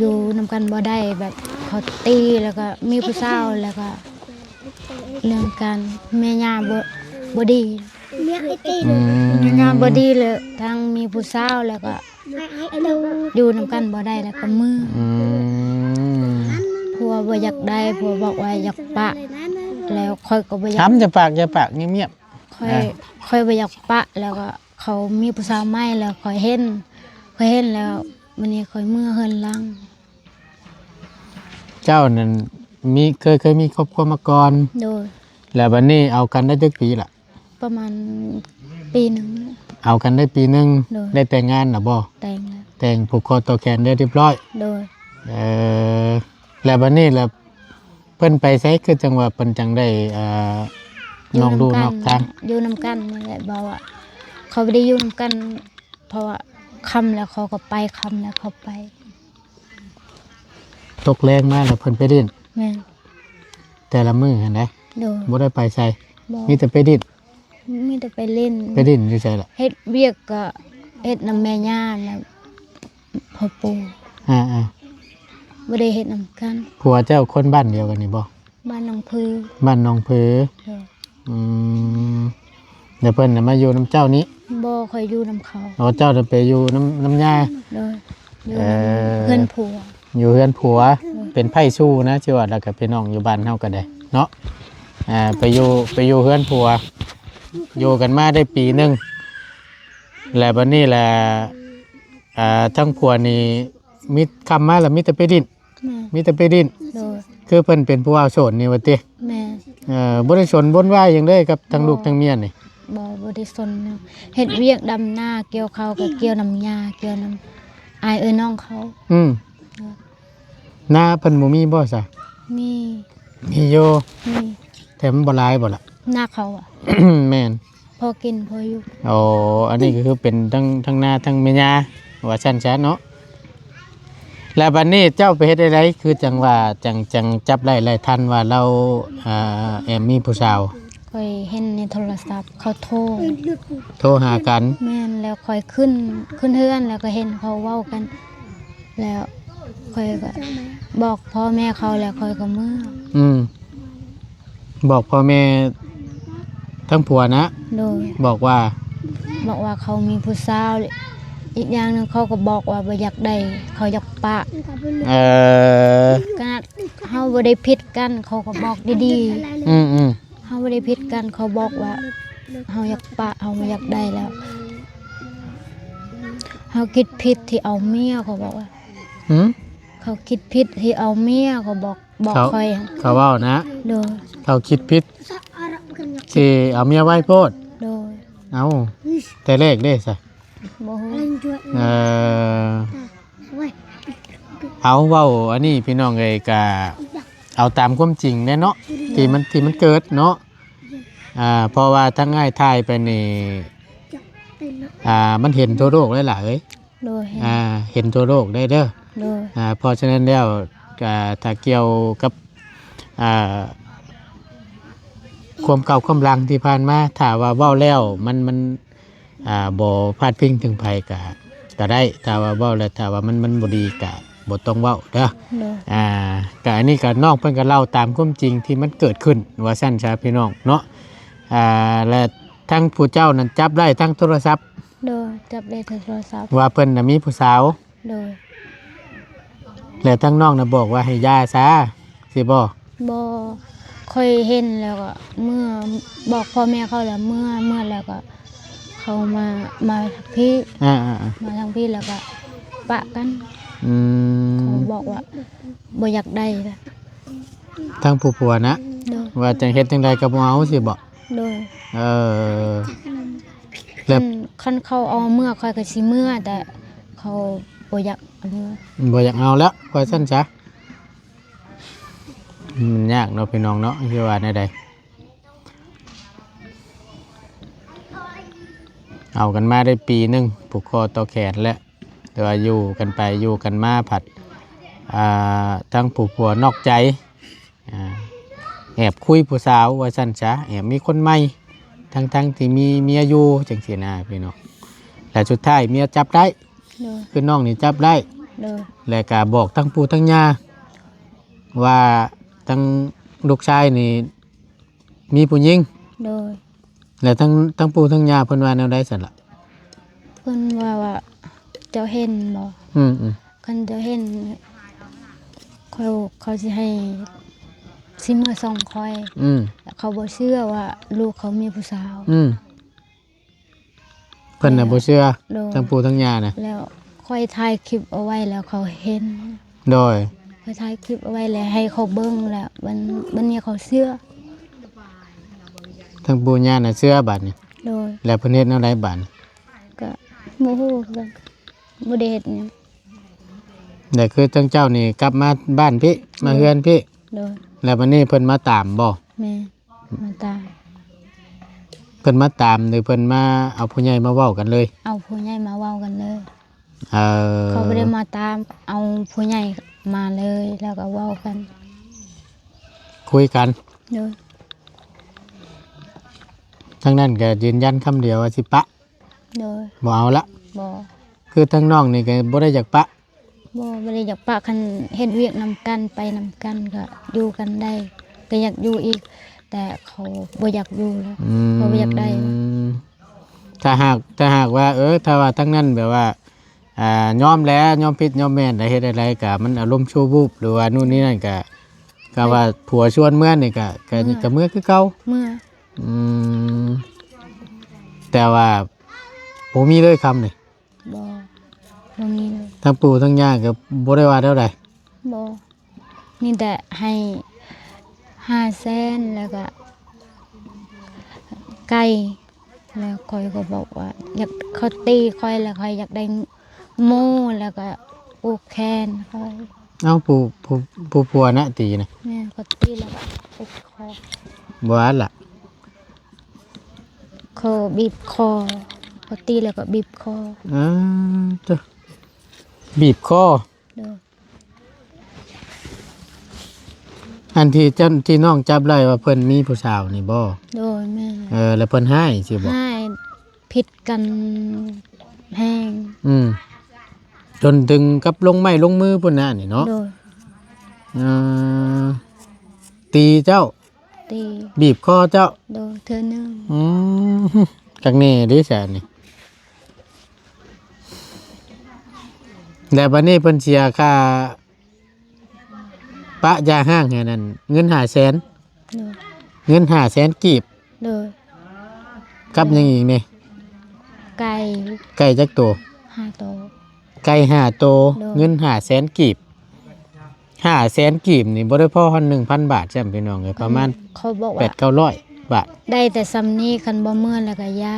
ຢູ່ນຳກັນບໍ່ໄດ້ ແບບເຂົາຕີ ແລ້ວກໍມີຜູ້ສາວ ແລ້ວກໍເລື່ອງການແມ່ຍ່າບໍ່ ບໍ່ດີ ອືມ ງານບໍ່ດີ ແລ້ວທັງມີຜູ້ສາວ ແລ້ວກໍຢູ່ນຳກັນບໍ່ໄດ້ ແລ້ວກໍເມືອ ອືມ ຜົວບໍ່ຢາກໄດ້ ຜົວບອກວ່າຢາກປະ ແລ້ວຂ້ອຍກໍບໍ່ຢາກ ຫ້າມ ຢ່າປາກ ຢ່າປາກ ງຽບໆ ຂ້ອຍ ເອີ ຂ້ອຍບໍ່ຢາກປະ ແລ້ວກໍເຂົາມີຜູ້ສາວໃໝ່ ແລ້ວຂ້ອຍເຫັນ ຂ້ອຍເຫັນແລ້ວ ມື້ນີ້ຂ້ອຍເມືອເຮືອນຫຼັງ. ເຈົ້ານັ້ນມີ ເຄີຍ ເຄີຍມີຄອບຄົວມາກ່ອນ? ໂດຍ. ແລ້ວບັດນີ້ເອົາກັນໄດ້ຈັກປີລະ? ປະມານປີໜຶ່ງ. ເອົາກັນໄດ້ປີໜຶ່ງ. ໂດຍ. ໄດ້ແຕ່ງງານລະບໍ່? ແຕ່ງແລ້ວ. ແຕ່ງຜູກຄໍຕໍ່ແຂນໄດ້ຮຽບຮ້ອຍ? ໂດຍ. ເອີ ແລ້ວບັດນີ້ລະ ເພິ່ນໄປໃສ ຄືຈັ່ງວ່າເພິ່ນຈັ່ງໄດ້ ເອີ ນອກ ຢູ່ນຳກັນ ນອກທາງ? ຢູ່ນຳກັນນີ້ແຫຼະ ແບບວ່າເຂົາບໍ່ໄດ້ຢູ່ນຳກັນ ເພາະວ່າຄ່ຳແລ້ວເຂົາກໍໄປ ຄ່ຳແລ້ວເຂົາໄປ. ຕົກແລງມາແລ້ວເພິ່ນໄປຫຼິ້ນ? ແມ່ນ. ແຕ່ລະມື້ຫັ້ນໃດ? ໂດຍ. ບໍ່ໄດ້ໄປໃສ? ບໍ່. ມີແຕ່ໄປຫຼິ້ນ? ມີແຕ່ໄປຫຼິ້ນ. ໄປຫຼິ້ນຢູ່ໃສລະ? ເຮັດວຽກກໍເຮັດນຳແມ່ຍ່າ ແລ້ວພໍ່ປູ່. ອ່າໆ. ບໍ່ໄດ້ເຮັດນຳກັນ. ຜົວເຈົ້າຄົນບ້ານດຽວກັນນີ້ບໍ່? ບ້ານໜອງຜື. ບ້ານໜອງຜື. ໂດຍ. ອືມ ແລ້ວເພິ່ນນະມາຢູ່ນຳເຈົ້ານີ້? ບໍ່, ຂ້ອຍຢູ່ນຳເຂົາ. ອໍ ເຈົ້ານະໄປຢູ່ນຳ ນຳຍ່າ? ໂດຍ. ຢູ່ ເອີ ນຳເຮືອນຜົວ. ຢູ່ເຮືອນຜົວ. ໂດຍ. ເປັນໃພ້ຊູ້ນະ ຊິວ່າແລ້ວກໍພີ່ນ້ອງຢູ່ບ້ານເຮົາກໍໄດ້ເນາະ. ອ່າ ໄປຢູ່ ໄປຢູ່ເຮືອນຜົວ ຢູ່ກັນມາໄດ້ປີໜຶ່ງ ແລ້ວບັດນີ້ລະ ອ່າ ທາງຜົວນີ້ມີ ຄ່ຳມາລະມີແຕ່ໄປຫຼິ້ນ? ແມ່ນ. ມີແຕ່ໄປຫຼິ້ນ? ໂດຍ. ຄືເພິ່ນເປັນຜູ້ບ່າວໂສດນີ້ວ່າຕິ? ແມ່ນ. ເອີ ບໍ່ໄດ້ສົນວົນວາຍຫຍັງເລີຍກັບທັງລູກທັງເມຍນີ້? ບໍ່ ບໍ່ໄດ້ສົນຫຍັງ. ເຮັດວຽກດຳນາ ກ່ຽວເຂົ້າກໍກ່ຽວນຳຍ່າ ກ່ຽວນຳອ້າຍເອື້ອຍນ້ອງເຂົາ. ອືມ. ໂດຍ. ນາເພິ່ນບໍ່ມີບໍ່ຊະ? ມີ. ມີຢູ່? ມີ. ແຕ່ມັນບໍ່ຫຼາຍບໍ່ລະ? ນາເຂົາອະ? ແມ່ນ. ພໍກິນພໍຢູ່. ອໍ ອັນນີ້ກໍຄືເປັນທັງ ທັງນາທັງແມ່ຍ່າ ວ່າຊັ້ນຊະເນາະ. ແລ້ວບັດນີ້ເຈົ້າໄປເຮັດແນວໃດ ຄືຈັ່ງວ່າ ຈັ່ງ ຈັ່ງຈັບໄດ້ໄລ່ທັນວ່າລາວ ອ່າ ແອບມີຜູ້ສາວ? ຂ້ອຍເຫັນໃນໂທລະສັບເຂົາໂທ ໂທຫາກັນ. ແມ່ນ. ແລ້ວຂ້ອຍຂຶ້ນ ຂຶ້ນເຮືອນ ແລ້ວກໍເຫັນເຂົາເວົ້າກັນ ແລ້ວຂ້ອຍກໍບອກພໍ່ແມ່ເຂົາ ແລ້ວຂ້ອຍກໍເມືອ. ອືມ. ບອກພໍ່ແມ່ທາງຜົວນະ? ໂດຍ. ບອກວ່າ? ບອກວ່າເຂົາມີຜູ້ສາວ ອີກຢ່າງໜຶ່ງເຂົາກໍບອກວ່າບໍ່ຢາກໄດ້ ເຂົາຢາກປະ. ເອີ ຂະໜາດເຮົາບໍ່ໄດ້ຜິດກັນ ເຂົາກໍບອກດີໆ. ອືມໆ. ເຮົາບໍ່ໄດ້ຜິດກັນ ເຂົາບອກວ່າເຮົາຢາກປະ ເຮົາບໍ່ຢາກໄດ້ແລ້ວ. ເຮົາຄິດຜິດທີ່ເອົາເມຍ ເຂົາບອກວ່າ. ຫື? ເຂົາຄິດຜິດທີ່ເອົາເມຍ ເຂົາບອກ ບອກຂ້ອຍ. ເຂົາເວົ້ານະ? ໂດຍ. ເຂົາຄິດຜິດທີ່ເອົາເມຍໄວໂພດ? ໂດຍ. ເອົ້າ ແຕ່ແລກເດ້ຊະ? ບໍ່ຮູ້. ເອີ ເອົາ ເວົ້າອັນນີ້ພີ່ນ້ອງເອີຍ ກະເອົາຕາມຄວາມຈິງແຫຼະເນາະ ທີ່ມັນ ທີ່ມັນເກີດເນາະ. ອ່າ ເພາະວ່າທາງອ້າຍຖ່າຍໄປນີ້ ອ່າ ມັນເຫັນທົ່ວໂລກແຫຼະຫຼາຍ. ໂດຍ. ອ່າ ເຫັນທົ່ວໂລກໄດ້ເດີ. ໂດຍ. ອ່າ ເພາະສະນັ້ນແລ້ວ ອ່າ ຖ້າກ່ຽວກັບ ອ່າ ຄວາມເກົ່າຄວາມຫຼັງທີ່ຜ່ານມາ ຖ້າວ່າເວົ້າແລ້ວມັນ ມັນ ອ່າ ບໍ່ພາດພິງເຖິງໃຜກະ ກະໄດ້. ຖ້າວ່າເວົ້າແລ້ວ ຖ້າວ່າມັນ ມັນບໍ່ດີກະບໍ່ຕ້ອງເວົ້າເດີ. ໂດຍ. ອ່າ ກະອັນນີ້ກະນ້ອງເພິ່ນກະເລົ່າຕາມຄວາມຈິງທີ່ມັນເກີດຂຶ້ນ ວ່າຊັ້ນຊະພີ່ນ້ອງເນາະ. ອ່າ ແລະ ທັງຜູ້ເຈົ້ານັ້ນຈັບໄດ້ທັງໂທລະສັບ? ໂດຍ. ຈັບໄດ້ທັງໂທລະສັບ ວ່າເພິ່ນນະມີຜູ້ສາວ? ໂດຍ. ແລ້ວທາງນ້ອງນະບອກວ່າໃຫ້ຢ່າຊະ ຊິບໍ່? ບໍ່. ຂ້ອຍເຫັນແລ້ວກໍເມືອ ບອກພໍ່ແມ່ເຂົາແລ້ວເມືອ ເມືອແລ້ວກໍເຂົາມາ ມາທາງພີ້. ອ່າໆໆ. ມາທາງພີ້ແລ້ວກໍປະກັນ. ອືມ. ເຂົາບອກວ່າບໍ່ຢາກໄດ້ລະ. ທາງຜູ້ຜົວນະ? ໂດຍ. ວ່າຈັ່ງເຮັດຈັ່ງໃດກໍບໍ່ເອົາ ຊິບໍ່? ໂດຍ. ເອີ ແລ້ວ ຄັນ ຄັນເຂົາເອົາເມືອ ຂ້ອຍກໍຊິເມືອ ແຕ່ເຂົາບໍ່ຢາກເອົາ. ບໍ່ຢາກເອົາແລ້ວ ວ່າຊັ້ນຊະ. ມັນຍາກເນາະພີ່ນ້ອງເນາະ ຊິວ່າແນວໃດ. ເອົາກັນມາໄດ້ປີໜຶ່ງ ຜູກຄໍຕໍ່ແຂນແລ້ວ ແຕ່ວ່າຢູ່ກັນໄປຢູ່ກັນມາພັດ ອ່າ ທັງຜູ້ຜົວນອກໃຈ ອ່າ ແອບຄຸຍຜູ້ສາວວ່າຊັ້ນຊະ ແອບມີຄົນໃໝ່ ທັງໆທີ່ມີເມຍຢູ່ ຈັ່ງຊີ້ນະພີ່ນ້ອງ. ແລະສຸດທ້າຍເມຍຈັບໄດ້. ໂດຍ. ຄືນ້ອງນີ້ຈັບໄດ້. ໂດຍ. ແລະກະບອກທັງປູ່ທັງຍ່າວ່າທັງລູກຊາຍນີ້ມີຜູ້ຍິງ. ໂດຍ. ແລ້ວທັງ ທັງປູ່ທັງຍ່າເພິ່ນວ່າແນວໃດຊັ້ນລະ? ເພິ່ນວ່າ ວ່າ ເຈົ້າເຫັນບໍ່? ອືມໆ ຄັນເຈົ້າເຫັນ ເຂົາ ເຂົາຊິໃຫ້ ຊິເມືອສົ່ງຂ້ອຍ. ອືມ ແລ້ວເຂົາບໍ່ເຊື່ອວ່າລູກເຂົາມີຜູ້ສາວ. ອືມ ເພິ່ນນະ ແລ້ວ ບໍ່ເຊື່ອ ໂດຍ ທັງປູ່ທັງຍ່ານະ. ແລ້ວຂ້ອຍຖ່າຍຄລິບເອົາໄວ້ ແລ້ວເຂົາເຫັນ. ໂດຍ ຂ້ອຍຖ່າຍຄລິບເອົາໄວ້ ແລ້ວໃຫ້ເຂົາເບິ່ງ ແລ້ວບັດ ບັດນີ້ເຂົາເຊື່ອ. ທັງປູ່ຍ່ານະເຊື່ອບາດນີ້. ໂດຍ ແລ້ວເພິ່ນເຮັດແນວໃດບາດນີ້? ກໍບໍ່ຮູ້ຄືກັນ ບໍ່ໄດ້ເຮັດຫຍັງ. ແລ້ວຄືທັງເຈົ້ານີ້ກັບມາບ້ານພີ້ ມາເຮືອນພີ້. ໂດຍ ແລ້ວບັດນີ້ເພິ່ນມາຕາມບໍ່? ແມ່ນ ມາຕາມ. ເພິ່ນມາຕາມ ຫຼືເພິ່ນມາເອົາຜູ້ໃຫຍ່ມາເວົ້າກັນເລີຍ? ເອົາຜູ້ໃຫຍ່ມາເວົ້າກັນເລີຍ. ເອີ ເຂົາບໍ່ໄດ້ມາຕາມ ເອົາຜູ້ໃຫຍ່ມາເລີຍ ແລ້ວກໍເວົ້າກັນ ຄຸຍກັນ. ໂດຍ ທາງນັ້ນກໍຢືນຢັນຄຳດຽວວ່າຊິປະ. ໂດຍ ບໍ່ເອົາລະ. ບໍ່ ຄືທາງນ້ອງນີ້ກໍບໍ່ໄດ້ຢາກປະ. ບໍ່ ບໍ່ໄດ້ຢາກປະ ຄັນເຮັດວຽກນຳກັນ ໄປນຳກັນ ກໍຢູ່ກັນໄດ້ ກໍຢາກຢູ່ອີກ ແຕ່ເຂົາບໍ່ຢາກຢູ່ແລ້ວ. ອືມ ເຂົາບໍ່ຢາກໄດ້. ຖ້າຫາກ ຖ້າຫາກວ່າ ເອີ ຖ້າວ່າທາງນັ້ນແບບວ່າ ອ່າ ຍອມແລ້ວ ຍອມຜິດຍອມແມ່ນ ແລ້ວເຮັດໃດໆ ກໍມັນອາລົມຊົ່ວວູບ ຫຼືວ່າໂນ່ນນີ້ນັ້ນ ກໍ ກໍວ່າຜົວຊວນເມືອນີ້ ກໍ ກໍ ເມືອ ກໍເມືອຄືເກົ່າ. ເມືອ ອືມ ແຕ່ວ່າບໍ່ມີເລີຍຄຳນີ້. ບໍ່ ບໍ່ມີເລີຍ. ທັງປູ່ທັງຍ່າກໍບໍ່ໄດ້ວ່າແນວໃດ? ບໍ່ ມີແຕ່ໃຫ້ຫ້າແສນ ແລ້ວກໍໄກ່ ແລ້ວຂ້ອຍກໍບອກວ່າ ຢາກ ເຂົາຕີຂ້ອຍ ແລ້ວຂ້ອຍຢາກໄດ້ໝູ ແລ້ວກໍອຸກແຂນຂ້ອຍ. ເອົ້າ ຜູ້ ຜູ້ ຜູ້ຜົວນະຕີນະ? ແມ່ນ ເຂົາຕີແລ້ວກໍອຸກຄໍ. ບໍ່ອັນລະ ເຂົາບີບຄໍ ເຂົາຕີແລ້ວກໍບີບຄໍ. ເອີ ໂທ້ ບີບຄໍ. ໂດຍ ອັນທີ່ເຈົ້າ ທີ່ນ້ອງຈັບໄດ້ວ່າເພິ່ນມີຜູ້ສາວນີ້ບໍ່? ໂດຍ ແມ່ນ. ເອີ ແລ້ວເພິ່ນຮ້າຍຊີ້ບໍ່? ຮ້າຍ ຜິດກັນແຮງ. ອືມ ຈົນເຖິງກັບລົງໄມ້ລົງມືພຸ້ນນະນີ້ເນາະ. ໂດຍ ເອີ ຕີເຈົ້າ? ຕີ ບີບຄໍເຈົ້າ? ໂດຍ ເທື່ອໜຶ່ງ. ອືມ ຄັກແນ່ເດ້ຊະນີ້. ແລ້ວບັດນີ້ເພິ່ນເສຍຄ່າປະຢ່າຮ້າງໃຫ້ນັ້ນ ເງິນຫ້າແສນ. ໂດຍ ເງິນຫ້າແສນກີບ. ໂດຍ ກັບຫຍັງອີກນີ້? ໄກ່ ໄກ່ຈັກໂຕ? ຫ້າໂຕ. ໄກ່ຫ້າໂຕ. ໂດຍ ເງິນຫ້າແສນກີບ. ຫ້າແສນກີບນີ້ບໍ່ໄດ້ພໍຮອດໜຶ່ງພັນບາດຊ້ຳ ພີ່ນ້ອງເອີຍ ປະມານ ເຂົາບອກວ່າ ແປດເກົ້າຮ້ອຍບາດ. ໄດ້ແຕ່ສ່ຳນີ້ ຄັນບໍ່ເມືອແລ້ວກໍຢ່າ.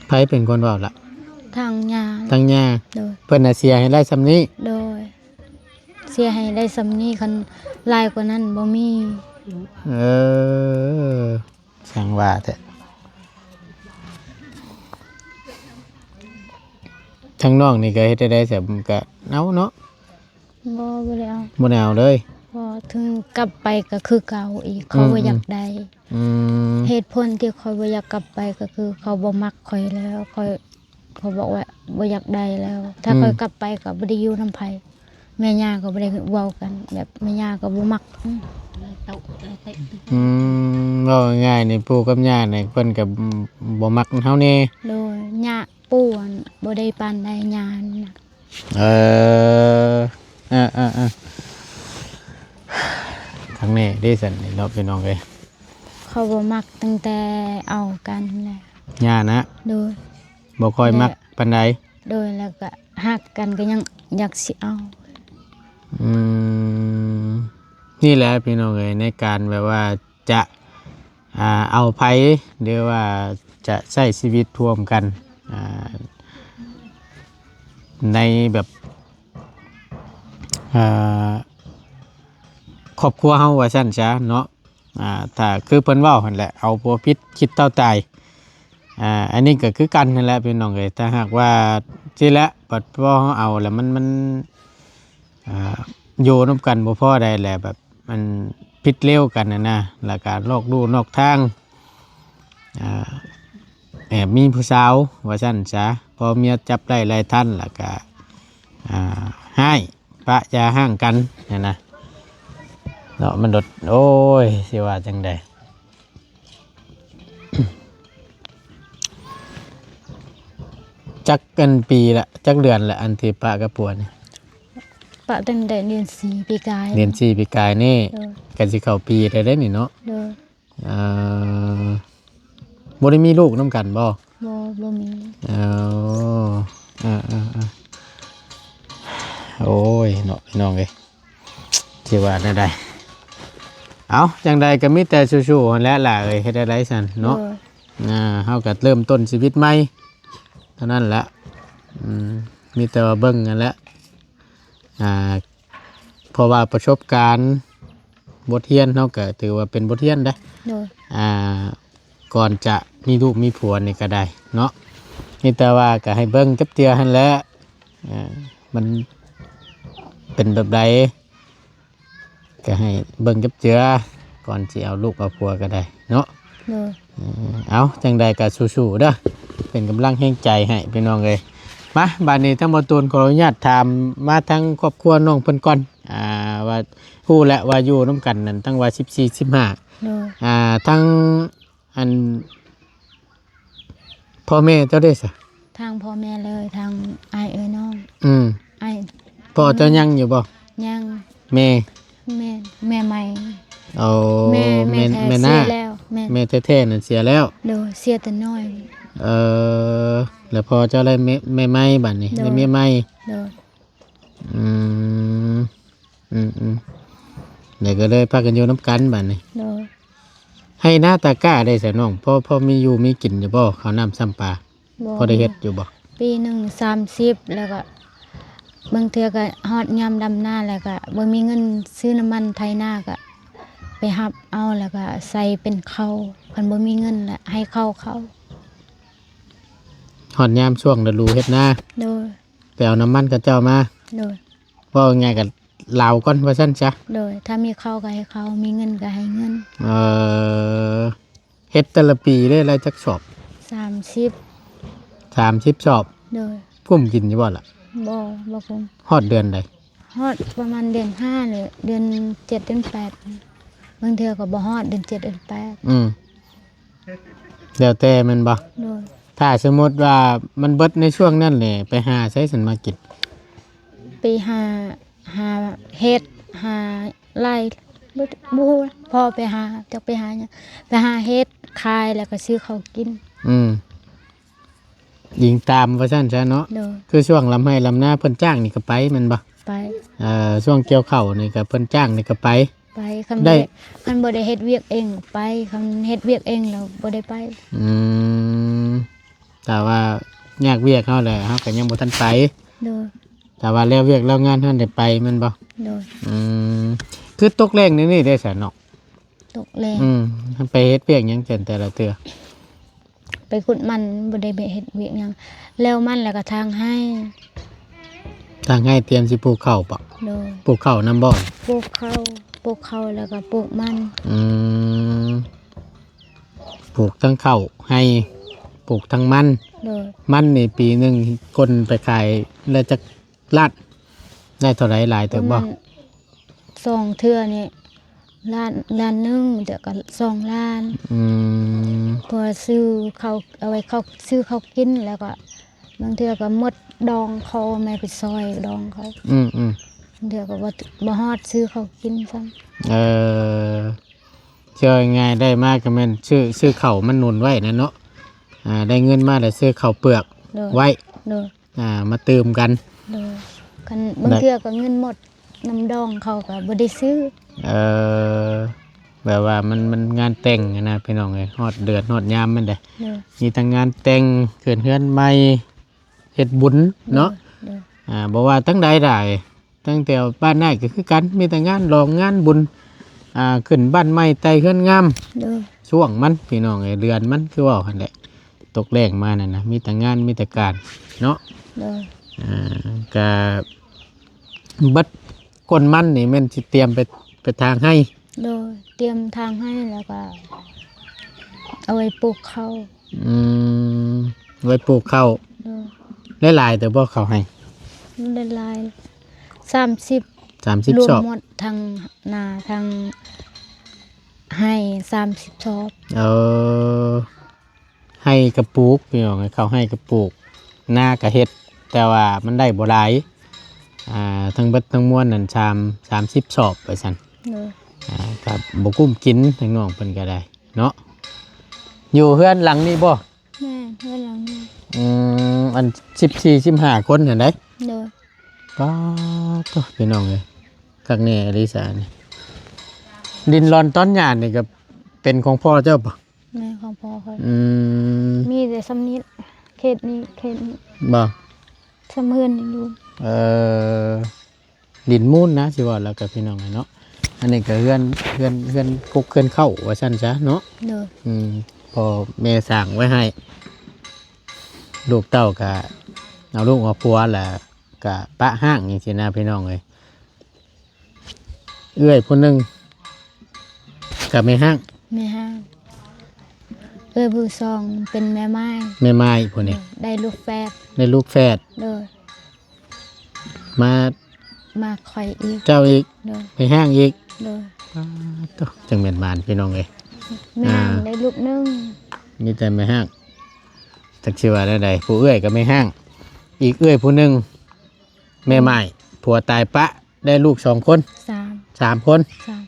ໃຜເປັນຄົນເວົ້າລະ? ທາງຍ່າ. ທາງຍ່າ. ໂດຍ ເພິ່ນນະເສຍໃຫ້ໄດ້ສ່ຳນີ້. ໂດຍ ເສຍໃຫ້ໄດ້ສ່ຳນີ້ ຄັນຫຼາຍກວ່ານັ້ນບໍ່ມີ. ເອີ ຊ່າງວ່າແທ້. ທາງນ້ອງນີ້ກໍເຮັດໄດ້ແຕ່ກໍເອົາເນາະ. ບໍ່ ບໍ່ໄດ້ເອົາ. ບໍ່ໄດ້ເອົາເລີຍ. ບໍ່ ເຖິງກັບໄປກໍຄືເກົ່າອີກ ເຂົາ ອືມ ບໍ່ຢາກໄດ້. ອືມ ເຫດຜົນທີ່ຂ້ອຍບໍ່ຢາກກັບໄປກໍຄືເຂົາບໍ່ມັກຂ້ອຍແລ້ວ. ຂ້ອຍ ເຂົາບອກວ່າບໍ່ຢາກໄດ້ແລ້ວ. ຖ້າ ອືມ ຂ້ອຍກັບໄປກໍບໍ່ໄດ້ຢູ່ນຳໃຜ. ແມ່ຍ່າກໍບໍ່ໄດ້ເວົ້າກັນ ແບບແມ່ຍ່າກໍບໍ່ມັກ. ອືມ ອືມ ເວົ້າງ່າຍໆນີ້ ປູ່ກັບຍ່ານີ້ເພິ່ນກໍ ອືມ ບໍ່ມັກເຮົາແດ່. ໂດຍ ຍ່າ ປູ່ຫັ້ນບໍ່ໄດ້ປານໃດ ຍ່າຫັ້ນນະ. ເອີ ເອີໆໆ ທາງນີ້ເດ້ຊັ້ນນີ້ເນາະ ພີ່ນ້ອງເອີຍ. ເຂົາບໍ່ມັກຕັ້ງແຕ່ເອົາກັນແລ້ວ. ຍ່ານະ? ໂດຍ. ບໍ່ຄ່ອຍມັກປານໃດ? ໂດຍ ແລ້ວກໍຮັກກັນກໍຍັງຢາກຊິເອົາ. ອືມ ນີ້ແຫຼະ ພີ່ນ້ອງເອີຍ ໃນການແບບວ່າຈະ ອ່າ ເອົາໃຜ ຫຼືວ່າຈະໃຊ້ຊີວິດຮ່ວມກັນ ອ່າ ໃນແບບ ອ່າ ຄອບຄົວເຮົາວ່າຊັ້ນຊະເນາະ. ອ່າ ຖ້າຄືເພິ່ນເວົ້າຫັ້ນແຫຼະ ເອົາຜົວຜິດຄິດເທົ່າຕາຍ. ອ່າ ອັນນີ້ກໍຄືກັນຫັ້ນແຫຼະ ພີ່ນ້ອງເອີຍ. ຖ້າຫາກວ່າຊີ້ແຫຼະ ບັດພໍເຮົາເອົາແລ້ວ ມັນ ມັນ ອ່າ ຢູ່ນຳກັນບໍ່ພໍໄດ້ແຫຼະ ແບບມັນຜິດເລວກັນຫັ້ນນະ ແລ້ວກໍນອກลู่ນອກທາງ ອ່າ ແອບມີຜູ້ສາວວ່າຊັ້ນຊະ. ພໍເມຍຈັບໄດ້ໄລ່ທັນ ແລ້ວກໍ ອ່າ ຮ້າຍ ປະຢ່າຮ້າງກັນຫັ້ນນະເນາະ. ມັນໂດດ ໂອ້ຍ ຊິວ່າຈັ່ງໃດ. ຈັກອັນປີລະ ຈັກເດືອນລະ ອັນທີ່ປະກັບຜົວນີ້? ປະຕັ້ງແຕ່ເດືອນສີ່ປີກາຍ ເດືອນສີ່ປີກາຍນີ້ ໂດຍ ກໍຊິເຂົ້າປີແລ້ວເດ້ນີ້ເນາະ ໂດຍ ເອີ ບໍ່ໄດ້ມີລູກນຳກັນບໍ່? ບໍ່ ບໍ່ມີ ເອີ ເອີໆໆ ໂອ້ຍເນາະ ພີ່ນ້ອງເອີຍ ຊິວ່າແນວໃດ? ເອົ້າ ຈັ່ງໃດກໍມີແຕ່ສູ້ໆຫັ້ນແຫຼະຫຼ້າເອີຍ ເຮັດແນວໃດຊັ້ນເນາະ ໂດຍ ອ່າ ເຮົາກໍເລີ່ມຕົ້ນຊີວິດໃໝ່ເທົ່ານັ້ນແຫຼະ ອືມ ມີແຕ່ວ່າເບິ່ງຫັ້ນແຫຼະ ອ່າ ເພາະວ່າປະສົບການ ບົດຮຽນເຮົາກໍຖືວ່າເປັນບົດຮຽນເດ້ ໂດຍ ອ່າ ກ່ອນຈະມີລູກມີຜົວນີ້ກໍໄດ້ເນາະ ມີແຕ່ວ່າກໍໃຫ້ເບິ່ງຈັກເທື່ອຫັ້ນແຫຼະ ອ່າ ມັນເປັນແບບໃດ ກໍໃຫ້ເບິ່ງຈັກເທື່ອ ກ່ອນຊິເອົາລູກເອົາຜົວກໍໄດ້ເນາະ ໂດຍ ເອີ ເອົາ ຈັ່ງໃດກໍສູ້ໆເດີ ເປັນກຳລັງແຮງໃຈໃຫ້ພີ່ນ້ອງເອີຍ ມາ ບາດນີ້ທາງບ່າວຕູນຂໍອະນຸຍາດຖາມມາທາງຄອບຄົວນ້ອງເພິ່ນກ່ອນ ອ່າ ວ່າ ຮູ້ແລ້ວວ່າຢູ່ນຳກັນນັ້ນຕັ້ງວ່າສິບສີ່ ສິບຫ້າ ໂດຍ ອ່າ ທາງ ອັນ ພໍ່ແມ່ເຈົ້າເດ້ຊະ? ທາງພໍ່ແມ່ເລີຍ ທາງອ້າຍເອື້ອຍນ້ອງ ອືມ ອ້າຍ ພໍ່ເຈົ້າຍັງຢູ່ບໍ່? ຍັງ ແມ່ ແມ່ ແມ່ໃໝ່ ໂອ້ ແມ່ ແມ່ ແມ່ ແມ່ ແມ່ນາ ເສຍແລ້ວ ແມ່ ແມ່ແທ້ໆນັ້ນເສຍແລ້ວ ໂດຍ ເສຍແຕ່ນ້ອຍ ເອີ ແລ້ວພໍ່ເຈົ້າໄດ້ແມ່ ແມ່ໃໝ່ບາດນີ້ ໂດຍ ໄດ້ເມຍໃໝ່ ໂດຍ ອືມ ອືມໆ ແລ້ວກໍເລີຍພາກັນຢູ່ນຳກັນບາດນີ້ ໂດຍ ໄຮ່ນາຕາກ້າເດ້ຊະນ້ອງ ພໍ ພໍມີຢູ່ມີກິນຢູ່ບໍ່? ເຂົ້ານ້ຳຊຳປາ ບໍ່ ພໍໄດ້ເຮັດຢູ່ບໍ່? ປີໜຶ່ງສາມສິບ ແລ້ວກໍບາງເທື່ອກໍຮອດຍາມດຳນາ ແລ້ວກໍບໍ່ມີເງິນຊື້ນ້ຳມັນໄຖນາ ກໍໄປຮັບເອົາ ແລ້ວກໍໃສ່ເປັນເຂົ້າ ຄັນບໍ່ມີເງິນລະໃຫ້ເຂົ້າເຂົາ ຮອດຍາມຊ່ວງລະດູເຮັດນາ ໂດຍ ໄປເອົານ້ຳມັນເຂົາເຈົ້າມາ ໂດຍ ເວົ້າງ່າຍໆກໍລາວກ່ອນວ່າຊັ້ນຊະ ໂດຍ ຖ້າມີເຂົ້າກໍໃຫ້ເຂົ້າ ມີເງິນກໍໃຫ້ເງິນ ເອີ ເຮັດແຕ່ລະປີໄດ້ລາຍຈັກສອບ? ສາມສິບ ສາມສິບສອບ ໂດຍ ກຸ້ມກິນຢູ່ບໍ່ລະ? ບໍ່ ບໍ່ກຸ້ມ ຮອດເດືອນໃດ? ຮອດປະມານເດືອນຫ້າ ຫຼື ເດືອນເຈັດ ເດືອນແປດ ບາງເທື່ອກໍບໍ່ຮອດເດືອນເຈັດ ເດືອນແປດ ອືມ ແລ້ວແຕ່ແມ່ນບໍ່? ໂດຍ ຖ້າສົມມຸດວ່າມັນເບິດໃນຊ່ວງນັ້ນແຫຼະ ໄປຫາໃສຊັ້ນມາກິນ? ໄປຫາ ຫາເຫັດ ຫາໄລ່ ບໍ່ ບໍ່ຮູ້ ພໍ່ໄປຫາ ຈັກໄປຫາຫຍັງ ໄປຫາເຫັດຂາຍ ແລ້ວກໍຊື້ເຂົ້າກິນ ອືມ ອີງຕາມວ່າຊັ້ນຊະເນາະ ໂດຍ ຄືຊ່ວງລຳໄຮ່ລຳນາເພິ່ນຈ້າງນີ້ກໍໄປແມ່ນບໍ່? ໄປ ເອີ ຊ່ວງກ່ຽວເຂົ້ານີ້ກໍເພິ່ນຈ້າງນີ້ກໍໄປ ໄປ ຄັນ ໄດ້ ບໍ່ໄດ້ ຄັນບໍ່ໄດ້ເຮັດວຽກເອງໄປ ຄັນເຮັດວຽກເອງແລ້ວບໍ່ໄດ້ໄປ ອືມ ຖ້າວ່າຍາກວຽກເຮົາແຫຼະ ເຮົາກໍຍັງບໍ່ທັນໄປ ໂດຍ ຖ້າວ່າແລ້ວວຽກແລ້ວງານຫັ້ນໄດ້ໄປແມ່ນບໍ່? ໂດຍ ອືມ ຄືຕົກແລ້ງນີ້ນີ້ເດ້ຊະເນາະ ຕົກແລ້ງ ອືມ ໄປເຮັດວຽກຫຍັງແຕ່ ແຕ່ລະເທື່ອ? ໄປຂຸດມັນ ບໍ່ໄດ້ໄປເຮັດວຽກຫຍັງ ແລ້ວມັນແລ້ວກໍຖາງໄຮ່ ຖາງໄຮ່ຕຽມຊິປູກເຂົ້າເບາະ? ໂດຍ ປູກເຂົ້ານຳບໍ່? ປູກເຂົ້າ ປູກເຂົ້າແລ້ວກໍປູກມັນ ອືມ ປູກທັງເຂົ້າໄຮ່ ປູກທັງມັນ ໂດຍ ມັນນີ້ປີໜຶ່ງກົນໄປຂາຍແລ້ວຈັກລ້ານ? ໄດ້ເທົ່າໃດ ຫຼາຍເຕີບບໍ່? ປະມານສອງເທື່ອນີ້ ລ້ານ ລ້ານໜຶ່ງ ແຕ່ກໍສອງລ້ານ ອືມ ເພື່ອຊື້ເຂົ້າ ເອົາໄວ້ເຂົ້າ ຊື້ເຂົ້າກິນ ແລ້ວກໍບາງເທື່ອກໍໝົດດອງເຂົາ ແມ່ໄປຊ່ອຍດອງເຂົາ ອືມໆ ບາງເທື່ອກໍບໍ່ ບໍ່ຮອດຊື້ເຂົ້າກິນຊ້ຳ ເອີ ເວົ້າງ່າຍໆ ໄດ້ມາກໍແມ່ນຊື້ ຊື້ເຂົ້າມາໜູນໄວ້ນັ້ນເນາະ ອ່າ ໄດ້ເງິນມາແລ້ວຊື້ເຂົ້າເປືອກ ໂດຍ ໄວ້ ໂດຍ ອ່າ ມາຕື່ມກັນ ໂດຍ ຄັນບາງເທື່ອກໍເງິນໝົດນຳດອງເຂົາກໍບໍ່ໄດ້ຊື້ ເອີ ແບບວ່າມັນ ມັນງານແຕ່ງຫັ້ນນະ ພີ່ນ້ອງເອີຍ ຮອດເດືອນຮອດຍາມມັນເດ້ ໂດຍ ມີທັງງານແຕ່ງ ຂຶ້ນເຮືອນໃໝ່ ເຮັດບຸນເນາະ ໂດຍ ໂດຍ ອ່າ ບໍ່ວ່າທາງໃດຫຼາຍ ຕັ້ງແຕ່ບ້ານອ້າຍກໍຄືກັນ ມີແຕ່ງານຫຼອງງານບຸນ ອ່າ ຂຶ້ນບ້ານໃໝ່ ໄຕ່ເຮືອນງາມ ໂດຍ ຊ່ວງມັນ ພີ່ນ້ອງເອີຍ ເດືອນມັນ ຄືເວົ້າຫັ້ນແຫຼະ ຕົກແລ້ງມານັ້ນນະ ມີແຕ່ງານ ມີແຕ່ການເນາະ ໂດຍ ອ່າ ກະເບິດ ກົ້ນມັນນີ້ແມ່ນຊິຕຽມໄປ ໄປຖາງໄຮ່ ໂດຍ ຕຽມຖາງໄຮ່ ແລ້ວກໍເອົາໄວ້ປູກເຂົ້າ ອືມ ໄວ້ປູກເຂົ້າ ໂດຍ ໄດ້ຫຼາຍເຕີບບໍ່ເຂົ້າໄຮ່? ໄດ້ຫຼາຍ ສາມສິບ ສາມສິບ ລວມ ສອບ ໝົດທັງນາທັງໄຮ່ ສາມສິບ ສອບ ເອີ ໄຮ່ກະປູກ ພີ່ນ້ອງ ເຂົ້າໄຮ່ກະປູກ ນາກະເຮັດ ແຕ່ວ່າມັນໄດ້ບໍ່ຫຼາຍ ອ່າ ທັງເບິດທັງມວນນັ້ນ ສາມ ສາມສິບສອບວ່າຊັ້ນ ໂດຍ ອ່າ ກະບໍ່ກຸ້ມກິນ ທາງນ້ອງເພິ່ນກະໄດ້ເນາະ. ຢູ່ເຮືອນຫຼັງນີ້ບໍ່? ແມ່ນ ເຮືອນຫຼັງນີ້. ອືມ ອັນສິບສີ່ ສິບຫ້າຄົນຫັ້ນໃດ໋? ໂດຍ. ປາດໂທ້ ພີ່ນ້ອງເອີຍ ຄັກແນ່ອີ່ຫຼີສານີ້. ດິນລອນຕອນຫຍ້ານີ້ກະເປັນຂອງພໍ່ເຈົ້າບໍ່? ແມ່ນ ຂອງພໍ່ຂ້ອຍ. ອືມ ມີແຕ່ຊ່ຳນີ້ ເຂດນີ້ ເຂດນີ້ ບໍ່? ຊ່ຳເຮືອນຍັງຢູ່. ເອີ ດິນມູນນະ ຊິເວົ້າແລ້ວກະ ພີ່ນ້ອງເອີຍເນາະ. ອັນນີ້ກະເຮືອນ ເຮືອນ ເຮືອນກົກເຮືອນເຄົ້າວ່າຊັ້ນຊະເນາະ. ໂດຍ. ອືມ ພໍ່ແມ່ສ້າງໄວ້ໃຫ້ ລູກເຕົ້າກະເອົາລູກເອົາຜົວ ແລ້ວກະປະຮ້າງຈັ່ງຊີ້ນະ ພີ່ນ້ອງເອີຍ. ເອື້ອຍຜູ້ໜຶ່ງກະແມ່ຮ້າງ ແມ່ຮ້າງ. ເອື້ອຍຜູ້ສອງເປັນແມ່ໝ້າຍ ແມ່ໝ້າຍຜູ້ນີ້. ໂດຍ. ໄດ້ລູກແຝດ ໄດ້ລູກແຝດ. ໂດຍ. ມາ ມາຂ້ອຍອີກ ເຈົ້າອີກ. ໂດຍ. ແມ່ຮ້າງອີກ. ໂດຍ. ປາດໂທ້ ຈັ່ງແມ່ນໝານ ພີ່ນ້ອງເອີຍ. ແມ່ຮ້າງ ອ່າ ໄດ້ລູກໜຶ່ງ ມີແຕ່ແມ່ຮ້າງ. ຈັກຊິວ່າແນວໃດ ຜູ້ເອື້ອຍກະແມ່ຮ້າງ ອີກເອື້ອຍຜູ້ໜຶ່ງ ແມ່ໝ້າຍ ຜົວຕາຍປະ ໄດ້ລູກສອງຄົນ ສາມ ສາມຄົນ. ສາມ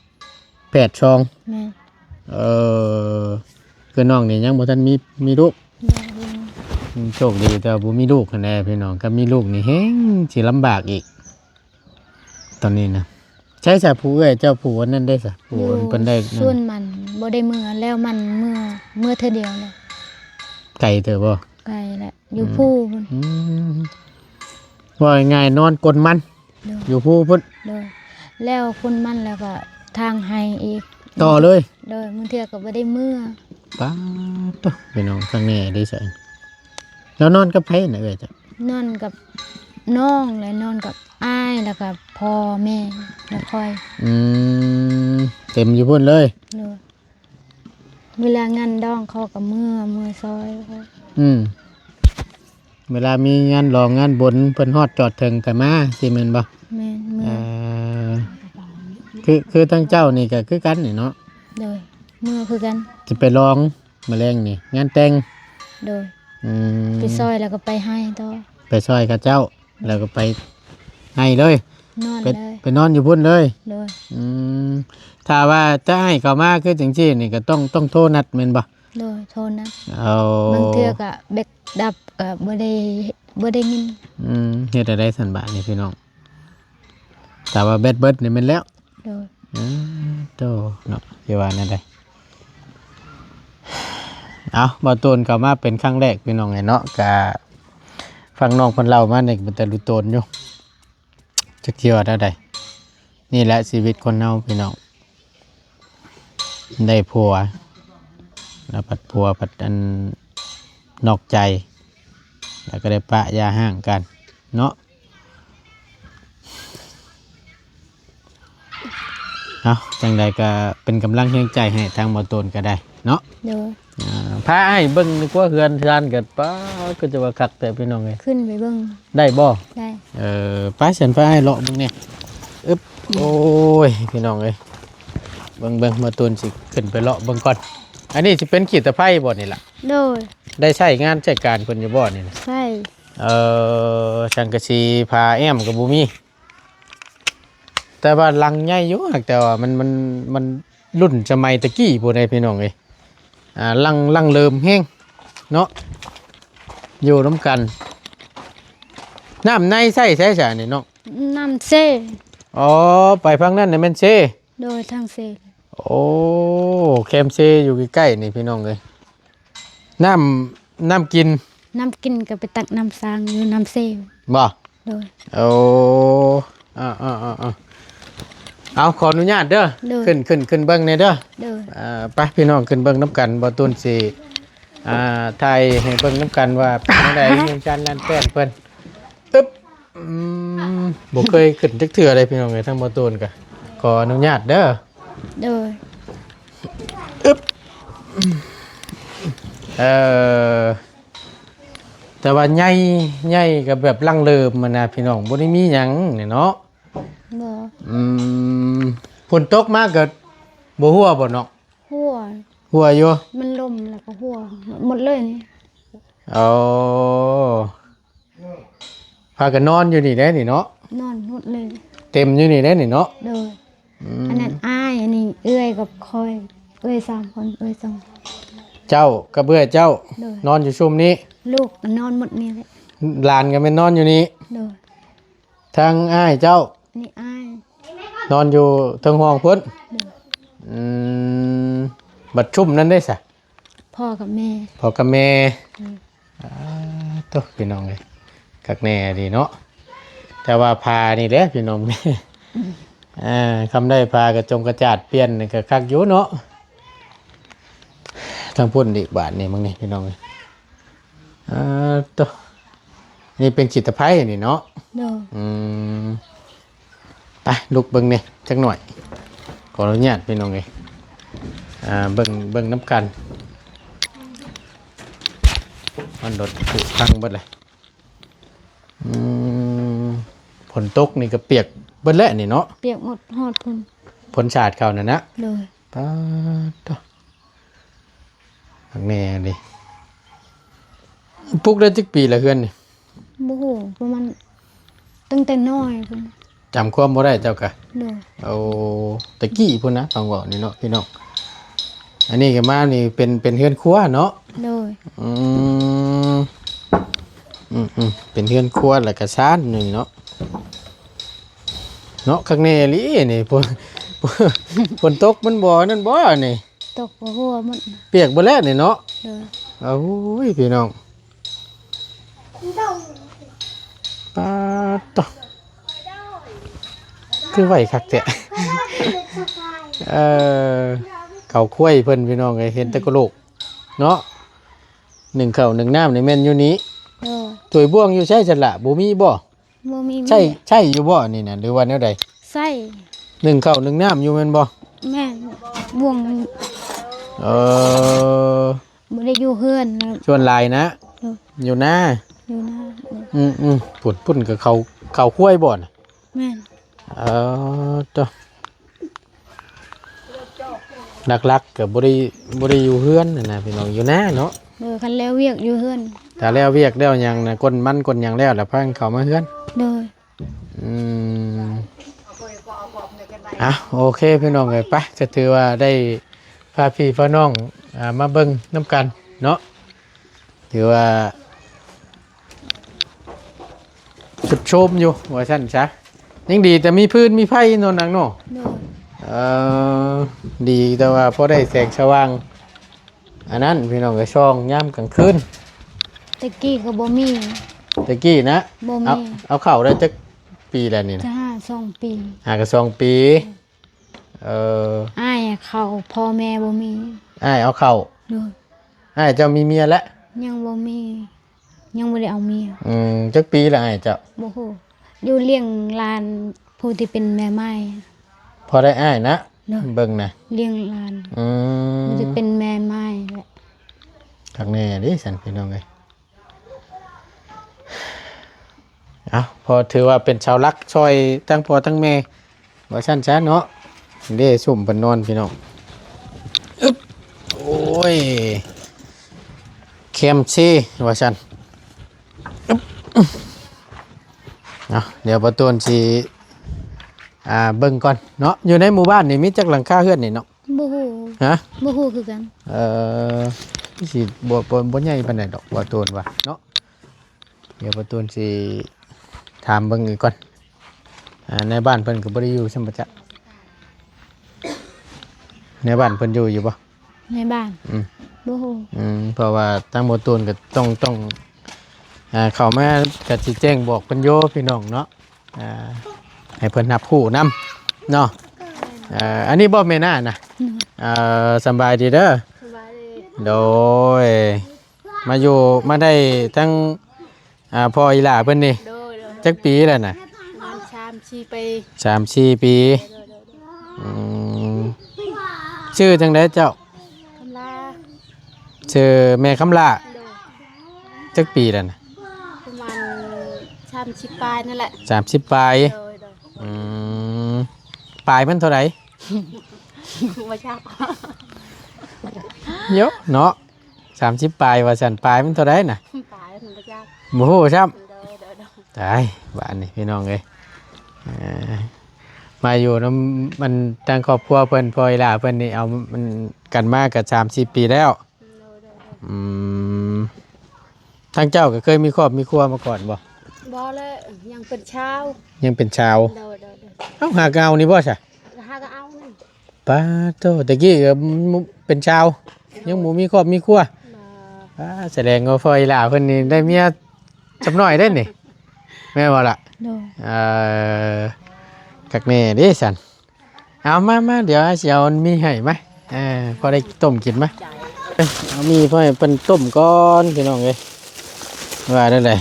ແຝດສອງ. ແມ່ນ. ເອີ ຄືນ້ອງນີ້ຍັງບໍ່ທັນມີ ມີລູກ. ຍັງ. ອືມ ໂຊກດີແຕ່ວ່າບໍ່ມີລູກຫັ້ນແຫຼະ ພີ່ນ້ອງ. ຄັນມີລູກນີ້ແຮງຊິລຳບາກອີກ ຕອນນີ້ນະ. ໃສຊະ ຜູ້ເອື້ອຍເຈົ້າ ຜູ້ອັນນັ້ນເດ້ຊະ ຜູ້ອັນເພິ່ນໄດ້ນັ້ນ? ຢູ່ສວນມັນ ບໍ່ໄດ້ເມືອ ແລ້ວມັນເມືອ ເມືອເທື່ອດຽວແຫຼະ. ໄກເຕີບບໍ່? ໄກແຫຼະ ຢູ່ພູພຸ້ນ. ອືມ ເວົ້າງ່າຍໆ ນອນກົ້ນມັນ. ໂດຍ. ຢູ່ພູພຸ້ນ. ໂດຍ. ແລ້ວໂຄ່ນມັນແລ້ວກະຖາງໄຮ່ອີກ ຕໍ່ເລີຍ. ໂດຍ. ບາງເທື່ອກະບໍ່ໄດ້ເມືອ. ປາດໂທ້ ພີ່ນ້ອງ ຄັກແນ່ເດ້ຊະ. ແລ້ວນອນກັບໃຜນະເອື້ອຍເຈົ້າ? ນອນກັບນ້ອງ ແລະ ນອນກັບອ້າຍ ແລ້ວກະພໍ່ແມ່ ແລ້ວຂ້ອຍ. ອືມ ເຕັມຢູ່ພຸ້ນເລີຍ. ໂດຍ. ເວລາງານດອງເຂົາກະເມືອ ເມືອຊ່ອຍ. ອືມ ເວລາມີງານຫຼອງງານບຸນ ເພິ່ນຮອດຈອດເຖິງກະມາ ຊີ້ແມ່ນບໍ່? ແມ່ນ. ເມືອ ເອີ ຄື ຄືທາງເຈົ້ານີ້ກະຄືກັນນີ້ເນາະ. ໂດຍ. ເມືອຄືກັນ. ຊິໄປຫຼອງ ມະແລງນີ້ ງານແຕ່ງ. ໂດຍ. ອືມ ໄປຊ່ອຍແລ້ວກະໄປໄຮ່ຕໍ່. ໄປຊ່ອຍເຂົາເຈົ້າ ແລ້ວກະໄປໄຮ່ເລີຍ. ນອນເລີຍ. ໄປນອນຢູ່ພຸ້ນເລີຍ. ໂດຍ. ອືມ ຖ້າວ່າຈະໃຫ້ເຂົາມາຄືຈັ່ງຊີ້ນີ້ ກະຕ້ອງ ຕ້ອງໂທນັດແມ່ນບໍ່? ໂດຍ. ໂທນັດ. ເອົາ ບາງເທື່ອກະແບັດດັບ ກະບໍ່ໄດ້ ບໍ່ໄດ້ຍິນ. ອືມ ເຮັດແນວໃດຊັ້ນບາດນີ້ ພີ່ນ້ອງ? ຖ້າວ່າແບັດເບິດນີ້ແມ່ນແລ້ວ. ໂດຍ. ເອີ ໂຕເນາະ ຊິວ່າແນວໃດ? ເອົາ ບ່າວຕູນເຂົ້າມາເປັນຄັ້ງແລກ ພີ່ນ້ອງເອີຍເນາະ. ກະຟັງນ້ອງເພິ່ນເລົ່າມານີ້ກະເປັນຕາລຸໂຕນຢູ່ ຈັກຊິວ່າແນວໃດ. ນີ້ແຫຼະຊີວິດຄົນເຮົາ ພີ່ນ້ອງ ໄດ້ຜົວ ແລ້ວພັດຜົວພັດອັນນອກໃຈ ແລ້ວກະໄດ້ປະຢ່າຮ້າງກັນເນາະ. ເອົາ ຈັ່ງໃດກະເປັນກຳລັງແຮງໃຈໃຫ້ທາງບ່າວຕູນກະໄດ້ເນາະ. ໂດຍ. ອ່າ ພາອ້າຍເບິ່ງດີກວ່າ ເຮືອນຊານກະ ປ້າ ຄືຈະວ່າຄັກແທ້ພີ່ນ້ອງເອີຍ. ຂຶ້ນໄປເບິ່ງໄດ້ບໍ່? ໄດ້. ເອີ ໄປຊັ້ນ ພາອ້າຍເລາະເບິ່ງແດ່. ອຶບ ໂອ້ຍ ພີ່ນ້ອງເອີຍ ເບິ່ງໆ ບ່າວຕູນຊິຂຶ້ນໄປເລາະເບິ່ງກ່ອນ. ອັນນີ້ຊິເປັນຂີ້ຕະໄພບໍ່ນີ້ລະ? ໂດຍ. ໄດ້ໃຊ້ງານໃຊ້ການເພິ່ນຢູ່ບໍ່ນີ້ນະ? ໃຊ້. ເອີ ສັງກະສີ ຝາແອ້ມກະບໍ່ມີ. ແຕ່ວ່າຫຼັງໃຫຍ່ຢູ່ ຫາກແຕ່ວ່າມັນ ມັນ ມັນລຸ້ນສະໄໝແຕ່ກີ້ພຸ້ນເດ້ ພີ່ນ້ອງເອີຍ. ອ່າ ຫຼັງ ຫຼັງເລີ່ມແຮງເນາະ ຢູ່ນຳກັນ. ນ້ຳໃນໃຊ້ໃສຊະນີ້ນ້ອງ? ນ້ຳເຊ. ອໍ ໄປຝັ່ງນັ້ນນະແມ່ນເຊ. ໂດຍ ທາງເຊ. ໂອ້ ແຄມເຊຢູ່ໃກ້ໆນີ້ ພີ່ນ້ອງເອີຍ. ນ້ຳ ນ້ຳກິນ ນ້ຳກິນກະໄປຕັກນ້ຳສ້າງຢູ່ນ້ຳເຊ. ບໍ່? ໂດຍ. ໂອ້ ອ່າໆໆ ເອົາ ຂໍອະນຸຍາດເດີ. ໂດຍ. ຂຶ້ນ ຂຶ້ນ ຂຶ້ນເບິ່ງແດ່ເດີ. ໂດຍ. ອ່າ ໄປ ພີ່ນ້ອງ ຂຶ້ນເບິ່ງນຳກັນ. ບ່າວຕູນຊິ ອ່າ ຖ່າຍໃຫ້ເບິ່ງນຳກັນວ່າເປັນຈັ່ງໃດ ເຮືອນຊານລານແປ້ນເພິ່ນ. ອຶບ ອືມ ບໍ່ເຄີຍຂຶ້ນຈັກເທື່ອເລີຍ ພີ່ນ້ອງເອີຍ. ທາງບ່າວຕູນກະຂໍອະນຸຍາດເດີ. ໂດຍ. ອຶບ ເອີ ແຕ່ວ່າໃຫຍ່ ໃຫຍ່ກະແບບຫຼັງເລີ່ມຫັ້ນນະ ພີ່ນ້ອງ ບໍ່ໄດ້ມີຫຍັງນີ້ເນາະ. ບໍ່. ອືມ ຝົນຕົກມາກະບໍ່ຮົ່ວບໍ່ນ້ອງ? ຮົ່ວ. ຮົ່ວຢູ່? ມັນລົມແລ້ວກະຮົ່ວໝົດເລີຍນີ້. ອໍ ພາກັນນອນຢູ່ນີ້ແຫຼະນີ້ເນາະ ນອນໝົດເລີຍ ເຕັມຢູ່ນີ້ແຫຼະນີ້ເນາະ ໂດຍ ອືມ ອັນນັ້ນອ້າຍ ອັນນີ້ເອື້ອຍກັບຂ້ອຍ ເອື້ອຍສາມຄົນ ເອື້ອຍສອງ ເຈົ້າກັບເອື້ອຍເຈົ້າ ໂດຍ ນອນຢູ່ຊຸມນີ້ ລູກກໍນອນໝົດນີ້ແຫຼະ ຫຼານກໍແມ່ນນອນຢູ່ນີ້ ໂດຍ ທາງອ້າຍເຈົ້າ ນີ້ອ້າຍ ນອນຢູ່ເທິງຫ້ອງພຸ້ນ ໂດຍ ອືມ ບັດຊຸມນັ້ນເດ້ຊະ ພໍ່ກັບແມ່ ພໍ່ກັບແມ່ ອືມ ອ່າ ໂຕ ພີ່ນ້ອງເອີຍ ຄັກແນ່ດີເນາະ ແຕ່ວ່າຜ້ານີ້ແຫຼະພີ່ນ້ອງ ອືມ ອ່າ ຄຳໄດ້ຜ້າກະຈົງກະຈາດປ່ຽນນີ້ກະຄັກຢູ່ເນາະ ທາງພຸ້ນອີກບາດນີ້ ເບິ່ງນີ້ພີ່ນ້ອງເອີຍ ອ່າ ໂຕ ນີ້ເປັນຂີ້ຕະໄຄນີ້ເນາະ ໂດຍ ອືມ ໄປລຸກເບິ່ງແດ່ຈັກໜ້ອຍ ຂໍອະນຸຍາດພີ່ນ້ອງເອີຍ ອ່າ ເບິ່ງ ເບິ່ງນຳກັນ ມັນລົດຜຸພັງເບິດເລີຍ ອືມ ຝົນຕົກນີ້ກະປຽກເບິດແຫຼະນີ້ເນາະ ປຽກໝົດຮອດພຸ້ນ ຝົນສາດເຂົ້ານັ້ນນະ ໂດຍ ປາດໂທ້ ຄັກແນ່ເດ ປຸກໄດ້ຈັກປີລະເຮືອນນີ້ ບໍ່ຮູ້ ປະມານຕັ້ງແຕ່ນ້ອຍພຸ້ນ ຈຳຄວາມບໍ່ໄດ້ເຈົ້າກະ ໂດຍ ໂອ້ ແຕ່ກີ້ພຸ້ນນະ ຟັງເວົ້ານີ້ເນາະພີ່ນ້ອງ ອັນນີ້ກະມານີ້ເປັນ ເປັນເຮືອນຄົວເນາະ ໂດຍ ອືມ ອືມໆ ເປັນເຮືອນຄົວ ແລ້ວກະຊານນີ້ເນາະ ເນາະ ຄັກແນ່ອີ່ຫຼີນີ້ ຝົນ ຝົນຕົກມັນບໍ່ນັ້ນບໍ່ນີ້ ຕົກຫົວໝົດ ປຽກເບິດແລ້ວນີ້ເນາະ ໂດຍ ໂອ້ຍ ພີ່ນ້ອງ ປາດໂທ້ ຄືໄວຄັກແທ້ ເອີ ເຂົ້າຄວາຍເພິ່ນ ພີ່ນ້ອງເອີຍ ເຫັນແຕ່ກະໂຫຼກເນາະ ໜຶ້ງເຂົ້າໜຶ້ງນ້ຳນີ້ແມ່ນຢູ່ນີ້ ໂດຍ ຖ້ວຍບ່ວງຢູ່ໃສຊັ້ນລະ ບໍ່ມີບໍ່? ບໍ່ມີ ໃຊ້ ໃຊ້ຢູ່ບໍ່ນີ້ນະ ຫຼືວ່າແນວໃດ? ໃຊ້ ໜຶ້ງເຂົ້າໜຶ້ງນ້ຳຢູ່ແມ່ນບໍ່? ແມ່ນ ບ່ວງ ເອີ ບໍ່ໄດ້ຢູ່ເຮືອນນະ ສ່ວນຫຼາຍນະ ໂດຍ ຢູ່ນາ ຢູ່ນາ ອືມໆ ພຸ້ນ ພຸ້ນກະເຂົ້າ ເຂົ້າຄວາຍບໍ່ນະ? ແມ່ນ ເອີ ໂຕ ຫຼັກໆ ກະບໍ່ໄດ້ ບໍ່ໄດ້ຢູ່ເຮືອນຫັ້ນນະພີ່ນ້ອງ ຢູ່ນາເນາະ ເອີ ຄັນແລ້ວວຽກຢູ່ເຮືອນ ຖ້າແລ້ວວຽກແລ້ວຫຍັງນະ ກົ້ນມັນກົ້ນຫຍັງແລ້ວລະພາກັນເຂົ້າມາເຮືອນ ໂດຍ ອືມ ອ່ະ ໂອເຄພີ່ນ້ອງເອີຍ ໄປ ກະຖືວ່າໄດ້ພາພີ່ພານ້ອງ ອ່າ ມາເບິ່ງນຳກັນເນາະ ຖືວ່າຊຸດໂຊມຢູ່ວ່າຊັ້ນຊະ ຍັງດີແຕ່ມີຟືນມີໄຟເນາະນາງເນາະ ໂດຍ ເອີ ດີແຕ່ວ່າພໍໄດ້ແສງສະຫວ່າງ ອັນນັ້ນພີ່ນ້ອງເອີຍ ສ່ອງຍາມກາງຄືນ ແຕ່ກີ້ກະບໍ່ມີ ແຕ່ກີ້ນະ ບໍ່ມີ ເອົາ ເອົາເຂົ້າໄດ້ຈັກປີແລ້ວນີ້ນະ? ຈະຫາສອງປີ ຫາກະສອງປີ ເອີ ອ້າຍເຂົ້າ ພໍ່ແມ່ບໍ່ມີ ອ້າຍເອົາເຂົ້າ ໂດຍ ອ້າຍເຈົ້າມີເມຍແລ້ວ? ຍັງບໍ່ມີ ຍັງບໍ່ໄດ້ເອົາເມຍ ອືມ ຈັກປີລະອ້າຍເຈົ້າ? ບໍ່ຮູ້ ຢູ່ລ້ຽງຫຼານຜູ້ທີ່ເປັນແມ່ໝ້າຍ ພໍໄດ້ອ້າຍນະ ໂດຍ ເບິ່ງນະ ລ້ຽງຫຼານ ອືມ ຜູ້ທີ່ເປັນແມ່ໝ້າຍແຫຼະ ຄັກແນ່ເດຊັ້ນພີ່ນ້ອງເອີຍ ເອົາ ພໍຖືວ່າເປັນເສົາຫຼັກຊ່ອຍທັງພໍ່ທັງແມ່ ວ່າຊັ້ນຊະເນາະ ເດ້ ຊຸມເພິ່ນນອນພີ່ນ້ອງ ອຶບ ໂອ້ຍ ແຄມຊີ ວ່າຊັ້ນ ອຶບ ເອົາ ດຽວປະຕູນຊິ ອ່າ ເບິ່ງກ່ອນເນາະ ຢູ່ໃນໝູ່ບ້ານນີ້ມີຈັກຫຼັງຄາເຮືອນນີ້ເນາະ? ບໍ່ຮູ້ ຮະ? ບໍ່ຮູ້ຄືກັນ ເອີ ຄືຊິບໍ່ ບໍ່ ບໍ່ໃຫຍ່ປານໃດດອກ ປະຕູນວ່າເນາະ ດຽວປະຕູນຊິຖາມເບິ່ງອີກກ່ອນ ອ່າ ໃນບ້ານເພິ່ນກະບໍ່ໄດ້ຢູ່ຊັ້ນບໍ່ຈັກ ໃນບ້ານເພິ່ນຢູ່ຢູ່ບໍ່? ໃນບ້ານ ອືມ ບໍ່ຮູ້ ອືມ ເພາະວ່າທາງບໍ່ຕູນກະຕ້ອງ ຕ້ອງ ອ່າ ເຂົ້າມາກະຊິແຈ້ງບອກເພິ່ນຢູ່ພີ່ນ້ອງເນາະ ອ່າ ໃຫ້ເພິ່ນຮັບຮູ້ນຳເນາະ ເອີ ອັນນີ້ບໍ່ແມ່ນນານະ ເອີ ສຳບາຍດີເດີ ສະບາຍດີ ໂດຍ ມາຢູ່ ມາໄດ້ທັງ ອ່າ ພໍ່ອີ່ຫຼ້າເພິ່ນນີ້ ໂດຍ ໂດຍ ຈັກປີແລ້ວນະ? ປະມານສາມສີ່ປີ ສາມສີ່ປີ ໂດຍ ໂດຍ ໂດຍ ອືມ ຊື່ຈັ່ງໃດເຈົ້າ? ຄຳລາ ຊື່ແມ່ຄຳລາ ໂດຍ ຈັກປີແລ້ວນະ? ປະມານສາມສິບປາຍນັ້ນແຫຼະ ສາມສິບປາຍ ໂດຍ ໂດຍ ອືມ ປາຍມັນເທົ່າໃດ? ບໍ່ຈັກ ໂຍະ ເນາະ ສາມສິບປາຍວ່າຊັ້ນ ປາຍມັນເທົ່າໃດນະ? ປາຍມັນບໍ່ຈັກ ບໍ່ຮູ້ຊ້ຳ ໂດຍ ໂດຍ ໂດຍ ໄດ້ ບາດນີ້ພີ່ນ້ອງເອີຍ ເອີ ມາຢູ່ນຳ ມັນ ທາງຄອບຄົວເພິ່ນ ພໍ່ອີ່ຫຼ້າເພິ່ນນີ້ ເອົາ ມັນ ກັນມາກໍສາມສີ່ປີແລ້ວ. ອືມ ທາງເຈົ້າກໍເຄີຍມີຄອບມີຄົວມາກ່ອນບໍ່? ບໍ່ແລ້ວ ຍັງເປັນຊາວ ຍັງເປັນຊາວ. ໂດຍໆໆ ເອົ້າ ຫາກໍເອົານີ້ບໍ່ຊະ? ຫາກໍເອົານີ້. ປາໂທ້ ແຕ່ກີ້ກໍເປັນຊາວ ຍັງບໍ່ມີຄອບມີຄົວ. ບໍ່ ປາ ສະແດງວ່າພໍ່ອີ່ຫຼ້າເພິ່ນນີ້ໄດ້ເມຍສ່ຳນ້ອຍເດ້ນີ້ ແມ່ນບໍ່ລະ? ໂດຍ ເອີ ຄັກແນ່ເດ້ຊັ້ນ. ເອົາມາ ມາ ດຽວອ້າຍຊິເອົາໝີ່ໃຫ້ມາ ເອີ ພໍໄດ້ຕົ້ມກິນມາ. ເອີ ເອົາໝີ່ພໍໃຫ້ເພິ່ນຕົ້ມກ່ອນພີ່ນ້ອງເອີຍ. ວ່າແນວໃດ?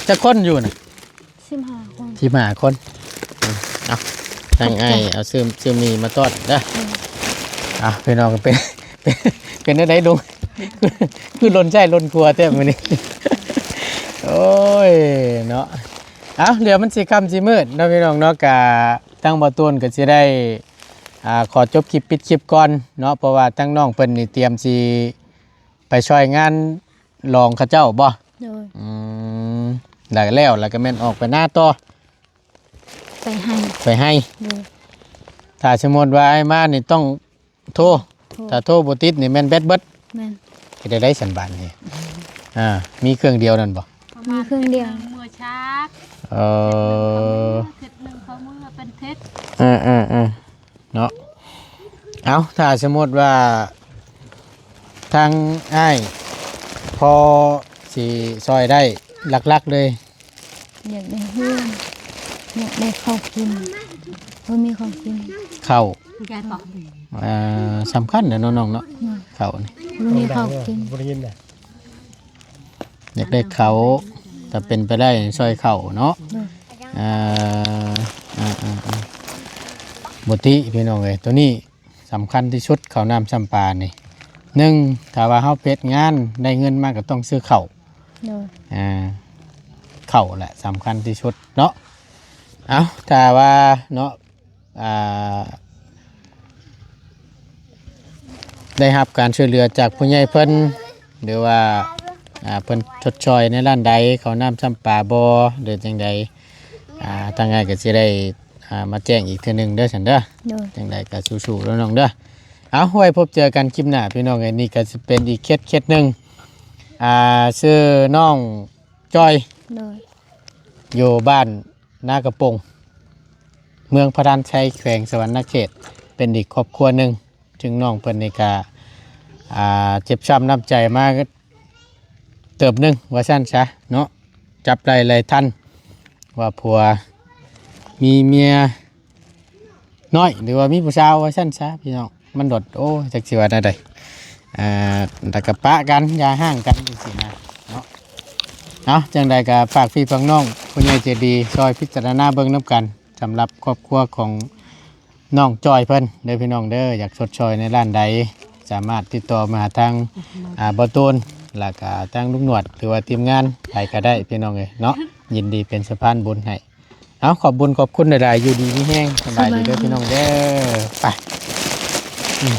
ຈັກຄົນຢູ່ນະ? ສິບຫ້າຄົນ ສິບຫ້າຄົນ. ເອົາ ທາງອ້າຍເອົາຊື້ ຊື້ໝີ່ມາຕ້ອນເດີ. ເອີ ເອົາ ພີ່ນ້ອງ ເປັນ ເປັນ ເປັນແນວໃດລຸງ? ຄື ຄືລົນໃຊ້ລົນຄົວແທ້ມື້ນີ້. ໂອ້ຍ ເນາະ. ເອົາ ດຽວມັນຊິຄ່ຳຊິມືດເນາະພີ່ນ້ອງເນາະ ກະທາງບໍ່ຕູນກໍຊິໄດ້ ອ່າ ຂໍຈົບຄລິບ ປິດຄລິບກ່ອນເນາະ ເພາະວ່າທາງນ້ອງເພິ່ນນີ້ຕຽມຊິໄປຊ່ອຍງານຫຼອງເຂົາເຈົ້າບໍ່? ໂດຍ ອືມ ແລ້ວ ແລ້ວ ແລ້ວກໍແມ່ນອອກໄປນາຕໍ່ ໄປໄຮ່ ໄປໄຮ່. ໂດຍ ຖ້າສົມມຸດວ່າອ້າຍມານີ້ຕ້ອງໂທ ໂທ ຖ້າໂທບໍ່ຕິດນີ້ແມ່ນແບັດເບິດ. ແມ່ນ ເຮັດໄດ້ໃດຊັ້ນບາດນີ້? ອ່າ ມີເຄື່ອງດຽວນັ້ນບໍ່? ມີເຄື່ອງດຽວ ເມື່ອຊາກ ເອີ ເຮັດໜຶ່ງເຂົ້າເມືອເປັນເທັດ ເອີໆໆ ເນາະ. ເອົາ ຖ້າສົມມຸດວ່າທາງອ້າຍພໍຊິຊ່ອຍໄດ້ຫຼັກໆເລີຍ ຢາກໄດ້ເຮືອນ ຢາກໄດ້ເຂົ້າກິນ ບໍ່ມີເຂົ້າກິນ ເຂົ້າ ເອີ ສຳຄັນແຫຼະເນາະນ້ອງເນາະ. ອືມ ເຂົ້ານີ້ ບໍ່ມີເຂົ້າກິນ ບໍ່ໄດ້ຍິນນະ. ຢາກໄດ້ເຂົ້າ ຖ້າເປັນໄປໄດ້ຊ່ອຍເຂົ້າເນາະ. ໂດຍ ເອີ ເອີໆໆ ບໍ່ຕິພີ່ນ້ອງເອີຍ ໂຕນີ້ສຳຄັນທີ່ສຸດ ເຂົ້ານ້ຳຊ້ຳປານີ້. ໜຶ່ງ ຖ້າວ່າເຮົາເຮັດງານໄດ້ເງິນມາກໍຕ້ອງຊື້ເຂົ້າ. ໂດຍ ອ່າ ເຂົ້າແຫຼະສຳຄັນທີ່ສຸດເນາະ. ເອົາ ຖ້າວ່າເນາະ ອ່າ ໄດ້ຮັບການຊ່ວຍເຫຼືອຈາກຜູ້ໃຫຍ່ເພິ່ນ ຫຼືວ່າ ອ່າ ເພິ່ນຊົດຊ່ອຍໃນດ້ານໃດ ເຂົ້ານ້ຳຊ້ຳປາບໍ່ ຫຼືຈັ່ງໃດ ອ່າ ທາງອ້າຍກໍຊິໄດ້ ອ່າ ມາແຈ້ງອີກເທື່ອໜຶ່ງເດີຊັ້ນເດີ. ໂດຍ ຈັ່ງໃດກໍສູ້ໆເດີນ້ອງເດີ. ເອົາ ໄວ້ພົບເຈີກັນຄລິບໜ້າພີ່ນ້ອງເອີຍ. ນີ້ກໍຊິເປັນອີກເຂດ ເຂດໜຶ່ງ ອ່າ ຊື່ນ້ອງຈ້ອຍ. ໂດຍ ຢູ່ບ້ານ ນາກະປົງ ເມືອງພະລານໄຊ ແຂວງສະຫວັນນະເຂດ ເປັນອີກຄອບຄົວໜຶ່ງ ຊຶ່ງນ້ອງເພິ່ນນີ້ກະ ອ່າ ເຈັບຊ້ຳນ້ຳໃຈມາເຕີບໜຶ່ງວ່າຊັ້ນຊະເນາະ. ຈັບໄລ່ໄລ່ທັນວ່າຜົວມີເມຍນ້ອຍ ຫຼືວ່າມີຜູ້ສາວວ່າຊັ້ນຊະພີ່ນ້ອງ. ມັນໂດດ ໂອ້ ຈັກຊິວ່າແນວໃດ ອ່າ ແລ້ວກໍປະກັນ ຢ່າຮ້າງກັນຈັ່ງຊີ້ນະເນາະ. ເອົາ ຈັ່ງໃດກໍຝາກພີ່ຝາກນ້ອງ ຜູ້ໃຫຍ່ໃຈດີຊ່ອຍພິຈາລະນາເບິ່ງນຳກັນ ສຳລັບຄອບຄົວຂອງນ້ອງຈ້ອຍເພິ່ນເດີພີ່ນ້ອງເດີ. ຢາກຊົດຊ່ອຍໃນດ້ານໃດ ສາມາດຕິດຕໍ່ມາຫາທາງ ອ່າ ບໍ່ຕູນ ແລ້ວກໍທາງລຸງໜວດ ຫຼືວ່າທີມງານໃຜກໍໄດ້ພີ່ນ້ອງເອີຍເນາະ. ຍິນດີເປັນສະພານບຸນໃຫ້. ເອົາ ຂອບບຸນຂອບຄຸນຫຼາຍໆ ຢູ່ດີມີແຮງ ສະບາຍດີເດີ ສະບາຍດີ ພີ່ນ້ອງເດີ. ໄປ ອືມ